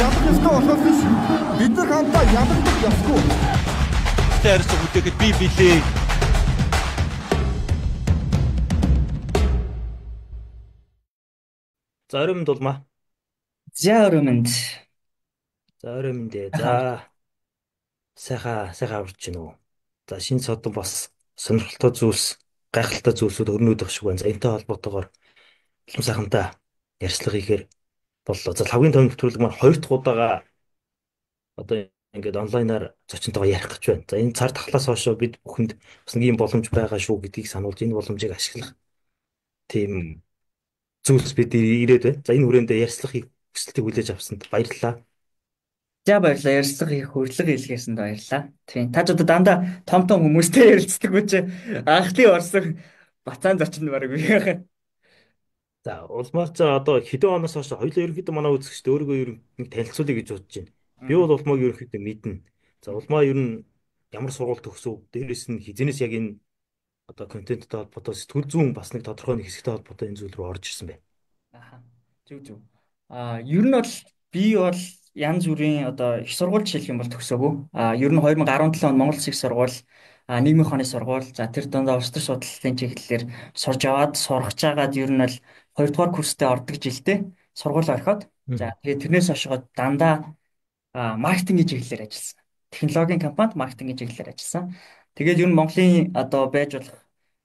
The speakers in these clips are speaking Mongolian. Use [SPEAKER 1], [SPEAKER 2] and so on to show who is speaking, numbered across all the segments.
[SPEAKER 1] ялах ёстой болохоос биш бид нар хамтдаа ялагдах ёсгүй.
[SPEAKER 2] Харьцаг хүлээхэд би билээ. За орой минь Улмаа.
[SPEAKER 3] За орой минь.
[SPEAKER 2] За орой минь дээ. За сайхан аварч гин үү. За шинэ содон бас сонирхолтой зүйлс, гайхалтай зүйлсүүд өрнөдөх шиг байна. За энэтэй холбоотойгоор улам сайхантай ярьцлага хийхээр боллоо. За лавгийн тойм нэвтрүүлэг маань хоёр дахь удаага одоо ингээд онлайнаар зочинтойгоо ярих гэж байна. За энэ цар тахлаас хойш бид бүхэнд бас нэг юм боломж байгаа шүү гэдгийг сануулж энэ боломжийг ашиглах тийм зүйлс бид ирээд байна. За энэ хүрээндээ ярьцлага хийх хүсэлтийг хүлээж авсанд баярлалаа.
[SPEAKER 3] За баярлалаа. Ярьцлага хийх урилга илгээсэнд баярлалаа. Тийм. Та ч одоо дандаа том том хүмүүстэй ярилцдаг үуч анхны орсон бацаан зочин баг би.
[SPEAKER 2] За улмаар за одоо хэдэн оноос хойш хоёулаа ерөнхийдөө манай үзэгчд өөрийгөө ер нь нэг танилцуулъя гэж бодож байна. Би бол Улмааг ерөнхийдөө мэднэ. За Улмаа ер нь ямар сургууль төгсөв? Дээрээс нь хизэнээс яг энэ одоо контенттой холбоотой сэтгүүл зүүн бас нэг тодорхой нэг хэсэгтэй холбоотой энэ зүйл рүү орж ирсэн бэ.
[SPEAKER 3] Аха. Зөв зөв. Ер нь бол би бол янз бүрийн одоо их сургууль жишээлх юм бол төгсөөгүй. Ер нь 2017 онд Монгол Улсын их сургууль, нийгмийн ухааны сургууль, за тэр дундаа улс төр судлалын чиглэлээр сурж аваад сурах чагаад ер нь бол 2 дугаар курстэй ордог жилдээ сургууль орхиод, за тэгээд тэрнээс хойшоо дандаа маркетингийн чиглэлээр ажилласан. Технологийн компанид маркетингийн чиглэлээр ажилласан. Тэгээд ер нь Монголын одоо байж болох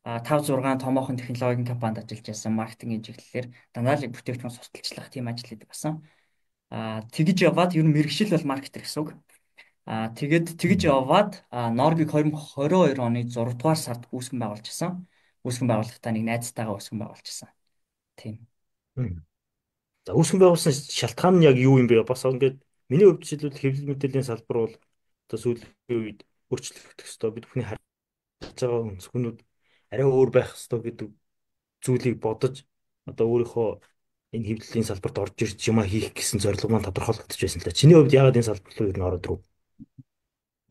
[SPEAKER 3] 5 6 томоохон технологийн компанид ажиллаж байсан маркетингийн чиглэлээр дандаа л бүтээгдэхүүн сурталчлах тийм ажил хийдэг байсан. Тэгж яваад ер нь мэргэжил бол маркетер гэсэн үг. Тэгээд тэгж яваад Норгийг 2022 оны 6 дугаар сард үүсгэн байгуулчихсан. Үүсгэн байгуулахдаа нэг найзтайгаа үүсгэн байгуулчихсан. Тийм.
[SPEAKER 2] За үүсгэн байгуулсан шалтгаан нь яг юу юм бэ? Бас ингээд миний хувьд жишээлбэл хэвлэл мэдээллийн салбар бол одоо сүүлийн үед өөрчлөгдөх ёстой. Бид бүхний харж байгаа өнцгнүүд арай өөр байх ёстой гэдэг зүйлийг бодож одоо өөрийнхөө энэ хэвлэлийн салбарт орж ирж юмаа хийх гэсэн зорилго маань тодорхойлогдож байсан л да. Чиний хувьд яагаад энэ салбар руу ер нь ороод ирв?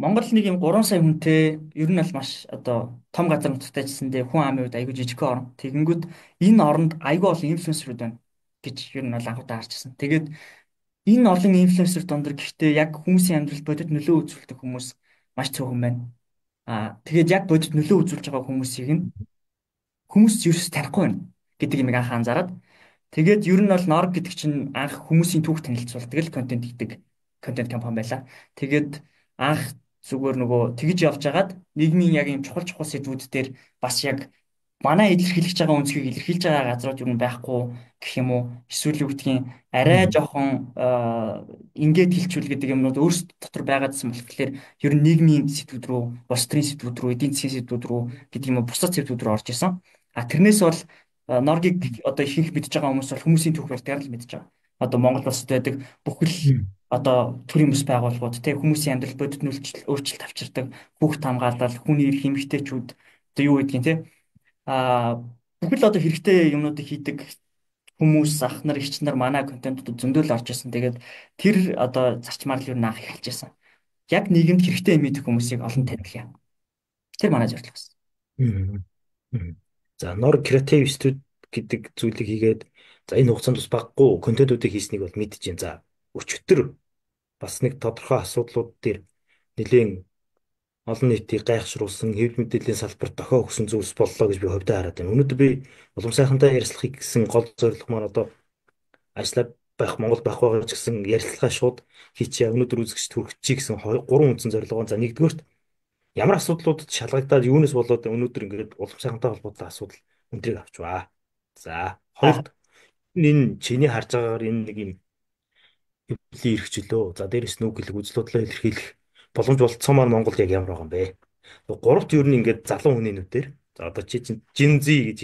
[SPEAKER 3] Монгол нэг юм 3 сая хүнтэй ер нь бол маш одоо том газар нутагтай чисэндээ хүн амын үед айгүй жижигхэн орн. Тэгэнгүүт энэ оронд айгүй олон инфлюенсерүүд байна гэж ер нь бол анх удаа харж ирсэн. Тэгээд энэ олон инфлюенсер дунд гэхдээ яг хүмүүсийн амьдрал бодит нөлөө үзүүлдэг хүмүүс маш цөөхөн байна. Тэгээд яг бодит нөлөө үзүүлж байгаа хүмүүсийг нь хүмүүс ерөөс танихгүй байна гэдэг юмыг анх анзаараад тэгээд ер нь бол Норг гэдэг чинь анх хүмүүсийн түүх танилцуулдаг л контент хийдэг контент компани байлаа. Тэгээд анх зүгээр нөгөө тэгж явж хагаад нийгмийн яг юм чухал чухал сэдвүүд дээр бас яг манай илэрхийлж байгаа өнцгийг илэрхийлж байгаа газрууд юу байхгүй гэх юм уу, эсвэл юу гэдгийг арай жоохон ингээд хэлчихвэл гэдэг юмнууд өөрсдөө дотор байгаадсан болохоор ер нь нийгмийн сэдвүүд рүү, улс төрийн сэдвүүд рүү, эдийн засгийн сэдвүүд рүү гэдэг юм уу, бусад сэдвүүд рүү орж исэн. Тэрнээс бол Норгийг одоо ихэнх мэдж байгаа хүмүүс бол хүмүүсийн түүх барьдгаар л мэдж байгаа. Одоо Монгол улсад байдаг бүхэл одоо төрийн бүс байгууллагууд те хүмүүсийн амьдрал бодит өөрчлөлт авчирдаг, хүүхд хамгаалал, хүний эрх эмэгтэйчүүд одоо юу гэдгийг те бүхэл одоо хэрэгтэй юмнуудыг хийдэг хүмүүс, ах нар, эгч нар манай контентууд зөндөл орж ирсэн. Тэгээд тэр одоо зарчмаар л юу анх эхэлж байсан. Яг нийгэмд хэрэгтэй юм идэх хүмүүсийг олон танилцъя. Тэр манай зорилго байсан.
[SPEAKER 2] За Нор Creative Studio гэдэг зүйлийг хийгээд за энэ хугацаанд бас баггүй контентуудыг хийснийг бол мэдэж байна. За өчигдөр бас нэг тодорхой асуудлууд дээр нэлээн олон нийтийг гайхшруулсан хэвлэл мэдээллийн салбарт дохио өгсөн зүйлс боллоо гэж би хувьдаа хараад байна. Өнөөдөр би улам сайхантай ярилцлагыг гэсэн гол зорилго маань одоо ажиллаа байх Монгол байх байгаа ч гэсэн ярилцлага шууд хийчихье. Өнөөдөр үзэгчд хүргэчихье гэсэн гурван үндсэн зорилго. За нэгдүгээрт ямар асуудлуудад шалгагдаад юунаас болоод өнөөдөр ингээд улам сайхантай холбоотой асуудал өндрийг авчваа. За хоёрт энэ чиний харж байгаагаар энэ нэг юм хэвлэлийн эрх чөлөө. За дээрэс нь үг хэлэх үзэл бодлоо илэрхийлэх боломж болцсон маань Монгол яг ямар байгаа юм бэ? Гуравт ер нь ингээд залуу хүний нүдээр за одоо чи чинь Gen Z гэж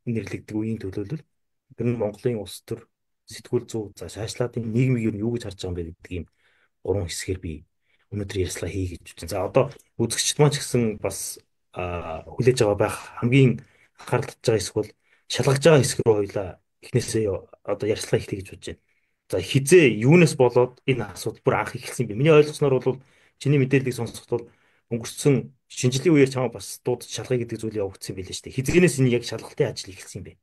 [SPEAKER 2] нэрлэгдэг үеийн төлөөлөл ер нь Монголын улс төр сэтгүүл зүй за шаашлаад энэ нийгмийг ер нь юу гэж харж байгаа юм бэ гэдэг ийм гурван хэсгээр би өнөөдөр ярьцлага хий гэж бодсон. За одоо үзэгчд маань ч гэсэн бас хүлээж байгаа байх хамгийн анхаарал татж байгаа хэсэг бол шалгаж байгаа хэсэг рүү хоёлаа эхнээсээ одоо ярьцлага эхлэе гэж бодож байна. За хизээ юунаас болоод энэ асуудал бүр анх эхэлсэн юм бэ? Миний ойлгосноор бол чиний мэдээллийг сонсоход бол өнгөрсөн шинжлэлийн үеэр чамаа бас дуудаж шалгая гэдэг зүйл явагдсан юм билээ шүү дээ. Хизээнээс энэ яг шалгалтын ажил эхэлсэн юм бэ?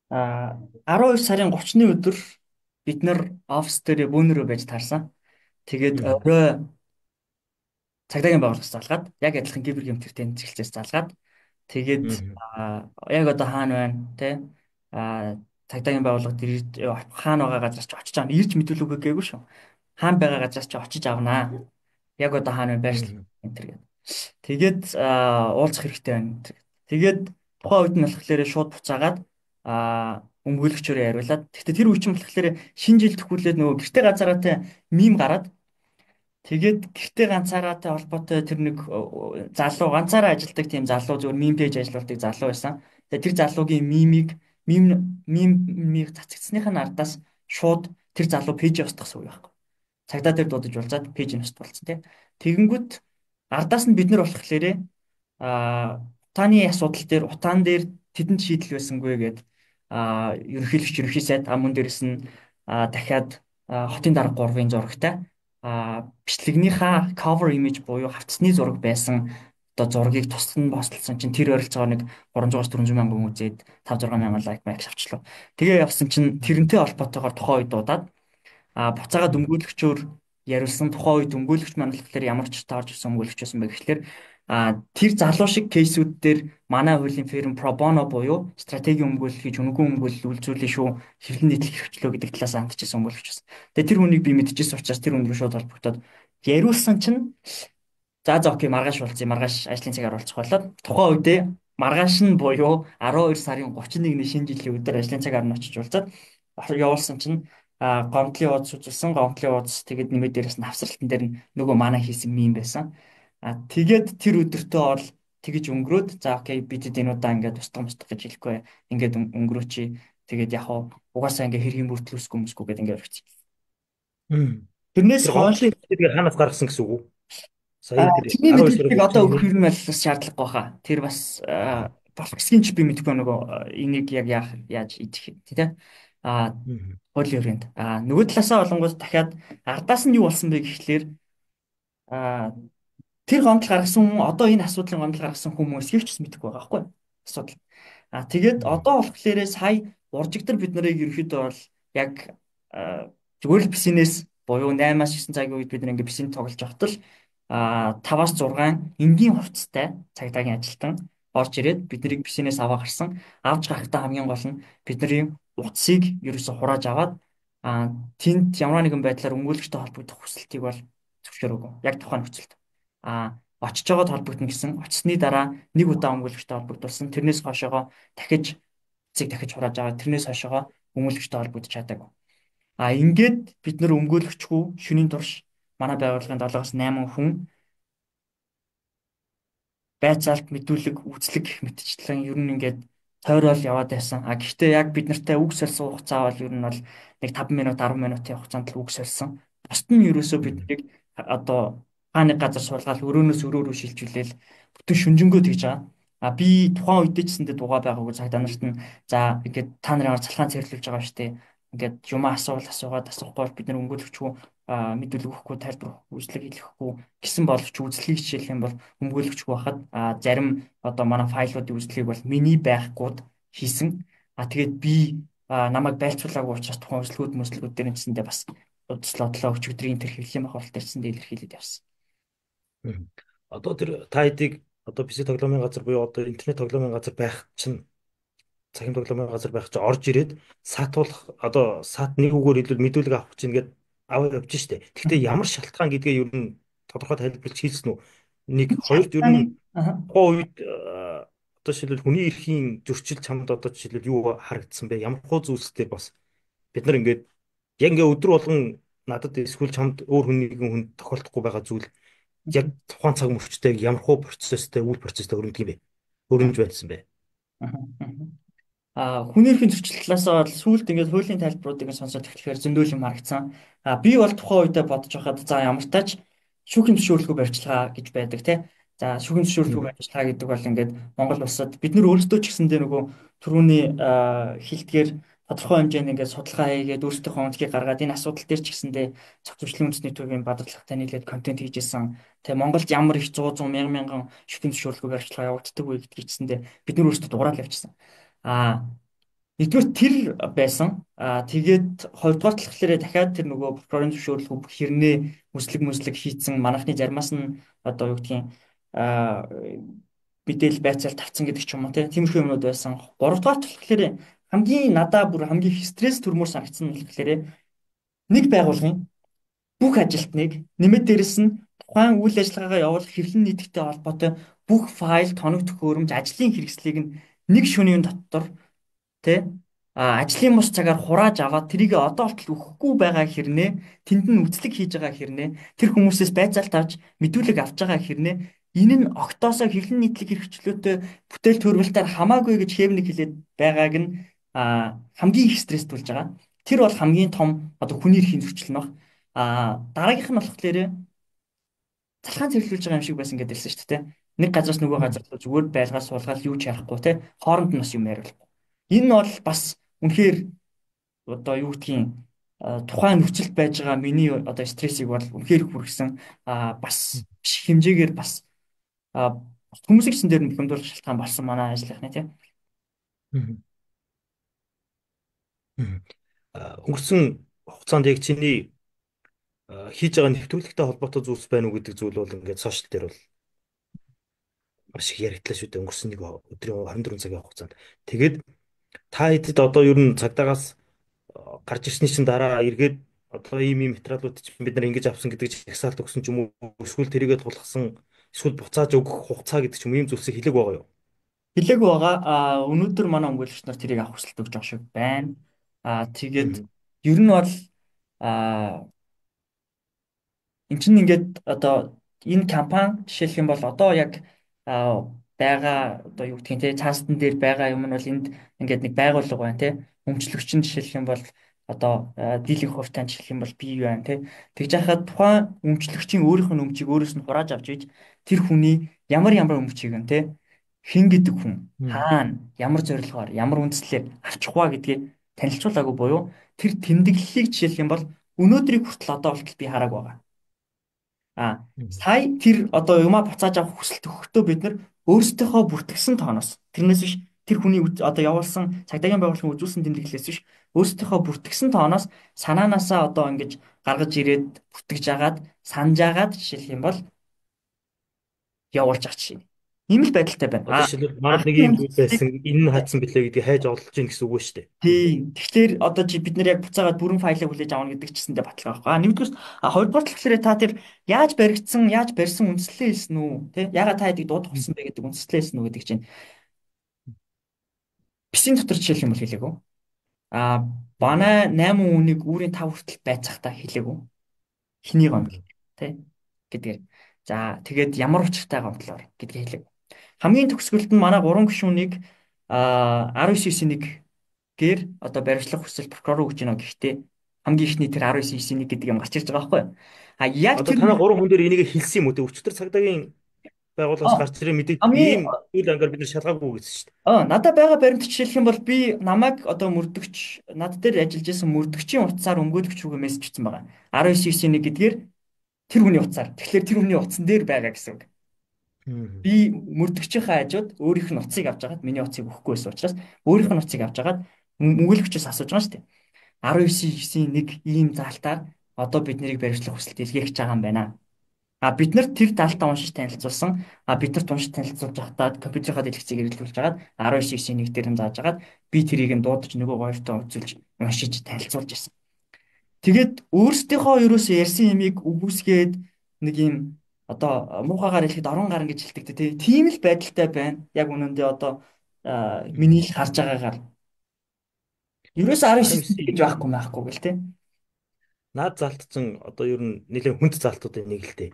[SPEAKER 3] 12 сарын 30-ны өдөр Бид нар офис дээр бөөнөрөө байж таарсан. Тэгээд орой цагдаагийн байгууллагаас залгаад яг адилхан гибер гэмтэртэй тэмцэлцээс залгаад тэгээд яг одоо хаана байна те цагдаагийн байгууллага тэр хаана байгаа газраас ч очиж авна. Ирж мэдүүлэг өгөөгүй шүү. Хаана байгаа газраас ч очиж авнаа. Яг одоо хаана байна байршил энэ төр гэдэг. Тэгээд уулзах хэрэгтэй байна. Тэгээд тухайн үед нь болохоор шууд буцаагаад өмгөөлөгчөөрөө яриулаад. Гэхдээ тэр үе чинь болохоор шинэ жил төхүүлээд нөгөө гэрте ганцаараатай мим гараад тэгээд гэрте ганцаараатай холбоотой тэр нэг залуу ганцаараа ажилладаг тийм залуу зөвхөн мим пэйж ажиллаулдаг залуу байсан. Тэгээд тэр залуугийн мимийг мимийг цацгдсныхаа ардаас шууд тэр залуу пэйж устгасан үе байхгүй. Цагдаа дээр дуудаж уулзаад пэйж нь устгуулсан тий. Тэгэнгүүт ардаас нь бид нар болохоор утааны асуудал дээр утаан дээр тэдэнд шийдэл байсангүй гээд ерөнхийлөгч ерөнхий сайд мөн дээрэс нь дахиад хотын дарга 3-ын зурагтай бичлэгнийхаа cover image буюу хавтсны зураг байсан одоо зургийг тусдан постлсон чинь тэр ойролцоогоор нэг 300-аас 400 мянган хүн үзээд 5 6 мянган лайк майк авчлаа. Тэгээ явсан чинь тэрнтэй холбоотойгоор тухайн үед дуудаад буцаагаад өмгөөлөгчөөр яриулсан. Тухайн үед өмгөөлөгч маань болохоор ямар ч таарж ирсэн өмгөөлөгч байсан бэ гэхлээр тэр залуу шиг кейсүүд дээр манай хуулийн фирм pro bono буюу стратегийн өмгөөлөл хийж үнэгүй өмгөөлөл үйлчүүлээ шүү, хэвлэн нийтлэх хэрэгчлөө гэдэг талаас хандчихсан өмгөөлөгч байсан. Тэгээ тэр хүнийг би мэдчихсэн учраас тэр хүн рүү шууд холбогдоод яриулсан чинь за окей маргааш уулзъя, маргааш ажлын цагаар уулзах болоод тухайн үедээ маргааш нь буюу 12 сарын 31-ний шинэ жилийн өдөр ажлын цагаар нь очиж уулзаад явуулсан чинь гомдлын ууц үзүүлсэн, гомдлын ууц тэгээд нэмээд дээрэс нь авсралтан дээр нь нөгөө манай хийсэн мим байсан. Тэгээд тэр өдөртөө бол тэгэж өнгөрөөд за окей бид энэ удаа ингээд устгах мустгах гэж хэлэхгүй ингээд өнгөрөөчи тэгээд яг угаасаа ингээд хэргийн бүртэл үсгүй мүсгүй гэдэг ингээд өгч. Тэрнээс
[SPEAKER 2] хойш тэгээд хаанаас гаргасан гэсэн үг үү?
[SPEAKER 3] Сая тэр мэдээллийг одоо өгөх юм бол бас шаардлагагүй хаа. Тэр бас болох хэсгийн ч би мэдэхгүй нөгөө энийг яг яаж идэх тий. Хуулийн өрөөнд. Нөгөө талаасаа болонгууд дахиад ардаас нь юу болсон бэ гэхлээр тэр гомдол гаргасан хүн одоо энэ асуудлын гомдол гаргасан хүмүүс эсхийг ч мэдэхгүй байгаа байхгүй асуудал. Тэгээд одоо болохоор сая уржигдар бид нарыг ерөөхдөө бол яг зүгээр л бизнес буюу 8-аас 9 цагийн үед бид нар ингээ бизнес тоглож явахад л 5-аас 6 энгийн хувцастай цагдаагийн ажилтан орж ирээд бид нарыг бизнес аваа гарсан. Авч гарахдаа хамгийн гол нь бидний утсыг ерөөсө хурааж аваад тэнд ямар нэгэн байдлаар өмгөөлөгчтэй холбогдох хүсэлтийг бол зөвшөөрөөгүй. Яг тухайн нөхцөлд. Очиж байгаад холбогдно гэсэн. Очсны дараа нэг удаа өмгөөлөгчтэй холбогдуулсан. Тэрнээс хойшоогоо дахиж утсыг дахиж хурааж аваад тэрнээс хойшоогоо өмгөөлөгчтэй холбогдож чадаагүй. Ингээд бид нар өмгөөлөгчгүй шөнийн турш манай байгууллагын 7-оос 8 хүн байцаалт, мэдүүлэг, үзлэг гэх мэтчлэн ер нь ингээд тойрол яваад байсан. Гэхдээ яг бид нартай үг сольсон хугацаа бол ер нь бол нэг 5 минут 10 минутын хугацаанд л үг сольсон. Бусд нь ерөөсөө биднийг одоо хааны газар суулгаад өрөөнөөс өрөө рүү шилжүүлээл бүтэн шүнжэнгөө тэгж байгаа. Би тухайн үедээ ч гэсэндээ дугаа байгаагүй цагдаа нарт нь за ингээд та нарын цалхаан цэвэрлүүлж байгаа шүү дээ. Ингээд юм асуувал асуугаад асуухгүй бол бид нар өмгөөлөгчгүй мэдүүлэг өгөхгүй, тайлбар өгөхгүй, үзлэг хэлэхгүй гэсэн боловч үзлэгийг жишээлх юм бол өмгөөлөгчгүй байхад зарим одоо манай файлуудын үзлэгийг бол миний байхгүйд хийсэн. Тэгээд би намайг байлцуулаагүй учраас тухайн үзлэгүүд мөслөгүүд дээр нь гэсэндээ бас удаачлаа өчигдрийн тэр хэвлэлийн бахархал дээр гэсэндээ илэрхийлээд явсан.
[SPEAKER 2] Одоо тэр та хэдийг одоо PC тоглоомын газар буюу одоо интернет тоглоомын газар байх чинь цахим тоглоомын газар байх чинь орж ирээд саатуулах одоо саат нэг үгээр хэлбэл мэдүүлэг авах чинь ингээд аваа явж штэ. Гэхдээ ямар шалтгаан гэдгээ ер нь тодорхой тайлбарлаж хийсэн үү? Нэг хоёрт ер нь тухайн үед одоо жишээлбэл хүний эрхийн зөрчил чамд одоо жишээлбэл юу харагдсан бэ? Ямар хуу зүйлс дээр бас бид нар ингээд яг ингээд өдөр болгон надад эсвэл чамд өөр нэгэн хүнд тохиолдохгүй байгаа зүйл яг тухайн цаг мөчтэй ямар хуу процесстэй үйл процесстэй өрнөдөг юм бэ? Өрнөж байсан бэ?
[SPEAKER 3] Хүний эрхийн зөрчил талаас бол сүүлд ингээд хуулийн тайлбаруудыг сонсоод эхлэхээр зөндөл юм харагдсан. Би бол тухайн үедээ бодож байхад за ямар тач шүүхийн зөвшөөрлгүй барьчилгаа гэж байдаг те. За шүүхийн зөвшөөрлгүй барьчилгаа гэдэг бол ингээд Монгол улсад бид нар өөрсдөө ч гэсэндээ нөгөө түрүүний хилдгээр тодорхой хэмжээнд ингээд судалгаа хийгээд өөрсдийнхөө онцгийг гаргаад энэ асуудал дээр ч гэсэндээ цогцлын үндэсний төвийн бадралагтай нийлээд контент хийжсэн. Тэгээ Монголд ямар их 100 100 мянган мянган шүүхийн зөвшөөрлгүй барьчилгаа явагддаг вэ гэдгийг чгэсэндээ бид нар өөрсдөө дуурайд явчихсан. Нэгдүгээр тэр байсан. Тэгээд хоёрдугаар болохоор дахиад тэр нөгөө прокурорын зөвшөөрөл бүх хэрнээ мүслэг хийцэн манайхны заримаас нь одоо юу гэдгийг мэдээлэл байцаал тавцсан гэдэг ч юм уу тиймэрхүү юмнууд байсан. Гуравдугаар болохоор хамгийн надаа бүр хамгийн их стресс төрмөр санагдсан нь болохоор нэг байгууллагын бүх ажилтныг нэмээд дээрэс нь тухайн үйл ажиллагаагаа явуулах хэвлэн нийтгтэй холбоотой бүх файл, тоног төхөөрөмж, ажлын хэрэгслийг нь нэг шөнийн дотор ажлын бус цагаар хурааж аваад тэрийг одоо болтол өгөхгүй байгаа хэрнээ, тэнд нь үзлэг хийж байгаа хэрнээ, тэр хүмүүсээс байцаалт авч мэдүүлэг авч байгаа хэрнээ энэ нь октоосоо хэвлэн нийтлэг хэрэгчлөөтэй бүтээл төрвөлтөөр хамаагүй гэж хэвник хэлээд байгааг нь хамгийн их стресстүүлж байгаа. Тэр бол хамгийн том одоо хүний эрхийн зөрчил нь баг. Дараагийнх нь болохоор залхаан цэвэрлүүлж байгаа юм шиг байсан гэдээ хэлсэн шүү дээ. Нэг газраас нөгөө газар руу зүгээр байлгаа суулгаад юу ч ярихгүй те, хооронд нь бас юм яриулахгүй. Энэ бол бас үнэхээр одоо юу гэдгийг тухайн нөхцөлд байж байгаа миний одоо стрессийг бол үнэхээр хүргэсэн. Бас биш хэмжээгээр бас хүмүүсийг ч дээр нь бухимдуулах шалтгаан болсон манай ажлынхны тий.
[SPEAKER 2] Өнгөрсөн хугацаанд яг чиний хийж байгаа нэвтрүүлэгтэй холбоотой зүйлс байна уу гэдэг зүйл бол ингээд сошиал дээр бол маш их яригдлаа шүү дээ. Өнгөрсөн нэг өдрийн 24 цагийн хугацаанд. Тэгээд та хэдэд одоо ер нь цагдаагаас гарч ирсний чинь дараа эргээд одоо ийм ийм материалууд чинь бид нар ингэж авсан гэдэг жагсаалт өгсөн ч юм уу, эсвэл тэрийгэ тулгасан, эсвэл буцааж өгөх хугацаа гэдэг ч юм ийм зүйлсийг хэлээг байгаа юу?
[SPEAKER 3] Хэлээг байгаа. Өнөөдөр манай өмгөөлөгч нар тэрийг авах хүсэлт өгч байгаа шиг байна. Тэгээд ер нь бол эн чинь ингээд одоо энэ компани жишээлх юм бол одоо яг байгаа одоо юу гэдгийг те цаастан дээр байгаа юм нь бол энд ингээд нэг байгууллага байна те, өмчлөгч нь жишээлх юм бол одоо дийлэнх хувьтай жишээлх юм бол би байна те. Тэгж яхад тухайн өмчлөгчийн өөрийнх нь өмчийг өөрөөс нь хурааж авч иж тэр хүний ямар ямар өмчийг нь те, хэн гэдэг хүн хаана ямар зорилгоор ямар үндслээр авчих вэ гэдгийг танилцуулаагүй буюу тэр тэмдэглэлийг жишээлх юм бол өнөөдрийг хүртэл одоо болтол би хараагүй байгаа. Сая тэр одоо юмаа буцааж авах хүсэлт өгөхдөө бид нар өөрсдийнхөө бүртгэсэн тооноос, тэрнээс биш тэр хүний одоо явуулсан цагдаагийн байгууллагын үзүүлсэн тэмдэглэлээс биш өөрсдийнхөө бүртгэсэн тооноос санаанаасаа одоо ингэж гаргаж ирээд бүртгэж агаад санаж агаад жишээлх юм бол явуулж байгаа жишээ. Ийм л байдалтай байна.
[SPEAKER 2] Одоо жишээлбэл манад нэг ийм зүйл байсан, энэ нь хаацсан билээ гэдгийг хайж олж ийн гэсэн үг шүү дээ.
[SPEAKER 3] Тийм. Тэгэхээр одоо чи бид нэр яг буцаагаад бүрэн файлыг хүлээж авна гэдэг чисэндээ баталгаа байхгүй. Нэгдүгээр, хоёрдугаар болохоор та тэр яаж баригдсан, яаж барьсан үндслээ хэлсэн үү? Тэ? Ягаад та хэдийг дуудах болсон бэ гэдэг үндслээ хэлсэн үү гэдэг чинь. Писийн дотор жишээлх юм бол хэлээгүй. Манай 8 үнийг үүрийн 5 хүртэл байцахдаа хэлээгүй. Хиний гомдол тэ гэдгээр. За тэгээд ямар учиртай гомдлоор гэдгийг хэлээгүй. Хамгийн төгсгөлд нь манай 3 гишүүнийг 19-1 гээр одоо баримтлах хүсэл прокурор өгч гинэ. Гэхдээ хамгийн ихний тэр 19-1 гэдэг юм гарч ирж байгаа байхгүй юу? Яг
[SPEAKER 2] тэр танай 3 хүн дээр энийг хэлсэн юм уу те? Өчигдөр цагдаагийн байгууллагаас гарч ирээ мэдээ ийм үйл ангаар бид нар шалгаагүй гэсэн шүү
[SPEAKER 3] дээ. Надад байгаа баримт жишээлх юм бол би намайг одоо мөрдөгч, над дээр ажиллаж исэн мөрдөгчийн утсаар өмгөөлөгч рүүгээ мессеж бичсэн байгаа. 19-1 гэдгээр тэр хүний утсаар. Тэгэхээр тэр хүний утсан дээр байгаа гэсэн үг. Би мөрдөгчийнхээ хажууд өөрийнх нь утсыг авч агаад миний утсыг өгөхгүй байсан учраас өөрийнх нь утсыг авч агаад мөнгөлөгчөөс асууж байгаа шүү дээ. 19-9-1 ийм заалтаар одоо бид нарыг баримтлах хүсэлт илгээх гэж байгаа юм байна. Бид нар тэр заалтаа уншиж танилцуулсан. Бид нарт уншиж танилцуулж байхдаа компьютерийнхаа дэлгэцийг эргэлдүүлж агаад 19-9-1 дээр нь зааж агаад би тэрийг нь дуудаж нөгөө хоёртоо үзүүлж уншиж танилцуулж ирсэн. Тэгээд өөрсдийнхөө ерөөсөө ярьсан юмыг үгүйсгээд нэг юм одоо муухайгаар хэлэхэд орон гарan гэж хэлдэг те. Тийм л байдалтай байна. Яг үнэндээ одоо миний л харж байгаагаар ерөөсөө 19 гэж байхгүй гэл те.
[SPEAKER 2] Наад заалтсан одоо ер нь нэлээд хүнд заалтуудын нэг л дээ.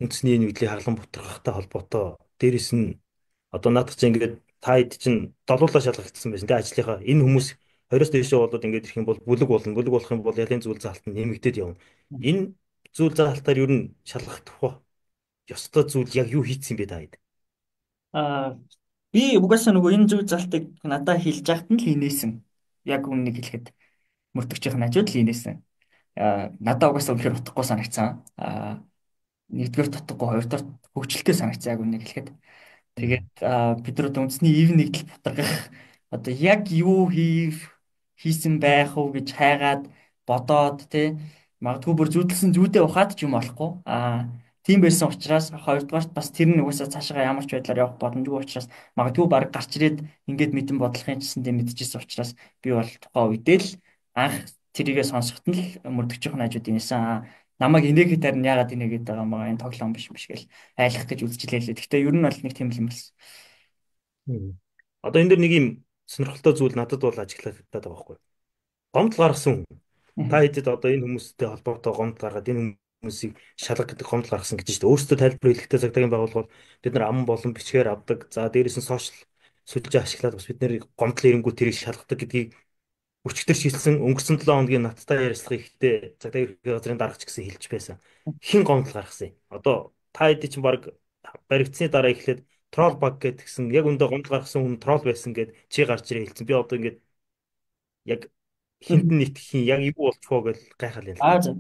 [SPEAKER 2] Үндэсний нэгдлийг хаглан бутархахтай холбоотой дээрэс нь одоо наадах чинь ингээд та хэд чинь долуулаа шалгагдсан байсан те ажлынхаа энэ хүмүүс 20-оос дээшээ болоод ингээд ирэх юм бол бүлэг болно. Бүлэг болох юм бол ялын зүйл заалт нь нэмэгдээд явна. Энэ зүйл заалтаар ер нь шалгагдах ёстой зүйл яг юу хийцэн бэ та хэд?
[SPEAKER 3] Би угаасаа нөгөө энэ зүйл заалтыг надад хэлж яхад нь л инээсэн. Яг үнэнийг хэлэхэд мөрдөгчийн хажууд л инээсэн. Надад угаасаа үнэхээр утгагүй санагдсан. Нэгдүгээр утгагүй, хоёрдугаар хөгжилтэй санагдсан яг үнэнийг хэлэхэд. Тэгээд бид нар одоо үндэсний ив нэгдэл бутаргах Одоо яг юу хийсэн байх уу гэж хайгаад бодоод тий магадгүй бүр зүйдэлсэн зүйдээ ухаад ч юм болохгүй. Тийм байсан учраас хоёрдугаарт бас тэр нь угаасаа цаашаа ямар ч байдлаар явах боломжгүй учраас магадгүй баг гарч ирээд ингээд мэдэн бодлохын чисэндээ мэдчихсэн учраас би бол тухайн үедээ л анх тэрийгэ сонсоход нь л мөрдөгчийн хажууд инээсэн. Намайг инээхэд харин яагаад инээгээд байгаа юм бэ? Энэ тоглоом биш биш гэл айлах гэж үзчихлээ лээ. Гэхдээ ер нь бол нэг тийм л юм болсон.
[SPEAKER 2] Одоо энэ дэр нэг юм сонирхолтой зүйл надад бол ажиглагдаад байгаа байхгүй. Гомдол гаргасан хүн. Та хэдэд одоо энэ хүмүүстэй холбоотой гомдол гаргаад энэ хүмүүсийг шалга гэдэг гомдол гаргасан гэж шүү дээ. Өөрсдөө тайлбар хэлэхдээ цагдаагийн байгууллага бид нар ам болон бичгээр авдаг. За дээрээс нь сошиал сүлжээ ашиглаад бас бид нэр гомдол ирэнгүүт тэрийг шалгадаг гэдгийг өчигдөр шилжсэн өнгөрсөн 7 хоногийн надтай ярилцлага ихтэй цагдаагийн ерхий газрын даргач гэсэн хэлж байсан. Хэн гомдол гаргасан юм? Одоо та хэдий чинь баг баригдсны дараа эхлээд трол баг гэдгсэн яг үндэ гомдол гаргасан хүн трол байсан гэд чи гарч ирээ хэлсэн. Би одоо ингээд яг хинт нь итгэх юм яг юу болчихоо гэж гайхал юм л
[SPEAKER 3] да. За.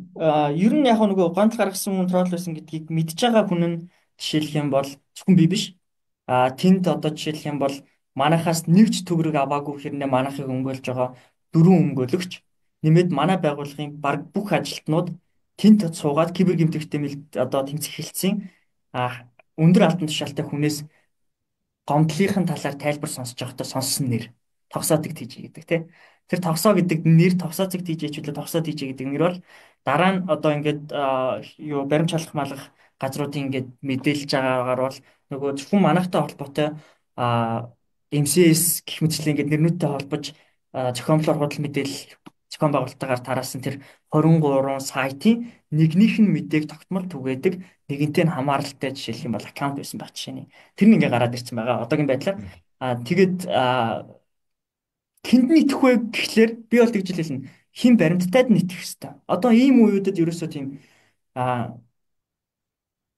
[SPEAKER 3] Ер нь яг нөгөө гомдол гаргасан хүн трол байсан гэдгийг мэдж байгаа хүн нь жишээлх юм бол зөвхөн би биш. Тэнд одоо жишээлх юм бол манайхаас нэг ч төгрөг аваагүй хэрнээ манайхыг өмгөөлж байгаа 4 өмгөөлөгч нэмээд манай байгууллагын баг бүх ажилтнууд тэнд суугаад кибер гэмтэгтэй одоо тэмцэх эхэлсэн өндөр албан тушаалтай хүнээс гомдлынхын талаар тайлбар сонсож байхдаа сонссон нэр тогсоодаг TJ гэдэг тий. Тэр тогсоо гэдэг нэр тогсооцог TJ ч үлээ тогсоо TJ гэдэг нэр бол дараа нь одоо ингээд юу баримт шалах малгах газруудын ингээд мэдээлж байгаагаар бол нөгөө зөвхөн манайхтай холбоотой MCS гэх мэтчлэн ингээд нэрнүүдтэй холбож зохиомлоор худал мэдээлэл зохион байгуулалтаар тараасан тэр 23 сайтын нэгнийх нь мэдээг тогтмол түгээдэг нэгэнтэй нь хамааралтай жишээлх юм бол аккаунт байсан байх жишээний. Тэр нь ингээ гараад ирсэн байгаа одоогийн байдлаар. Тэгээд хүнд нь итгэх вэ гэхлээр би бол тэгж хэлнэ. Хэн баримттайд нь итгэх хэвээр. Одоо ийм үеүүдэд ерөөсөө тийм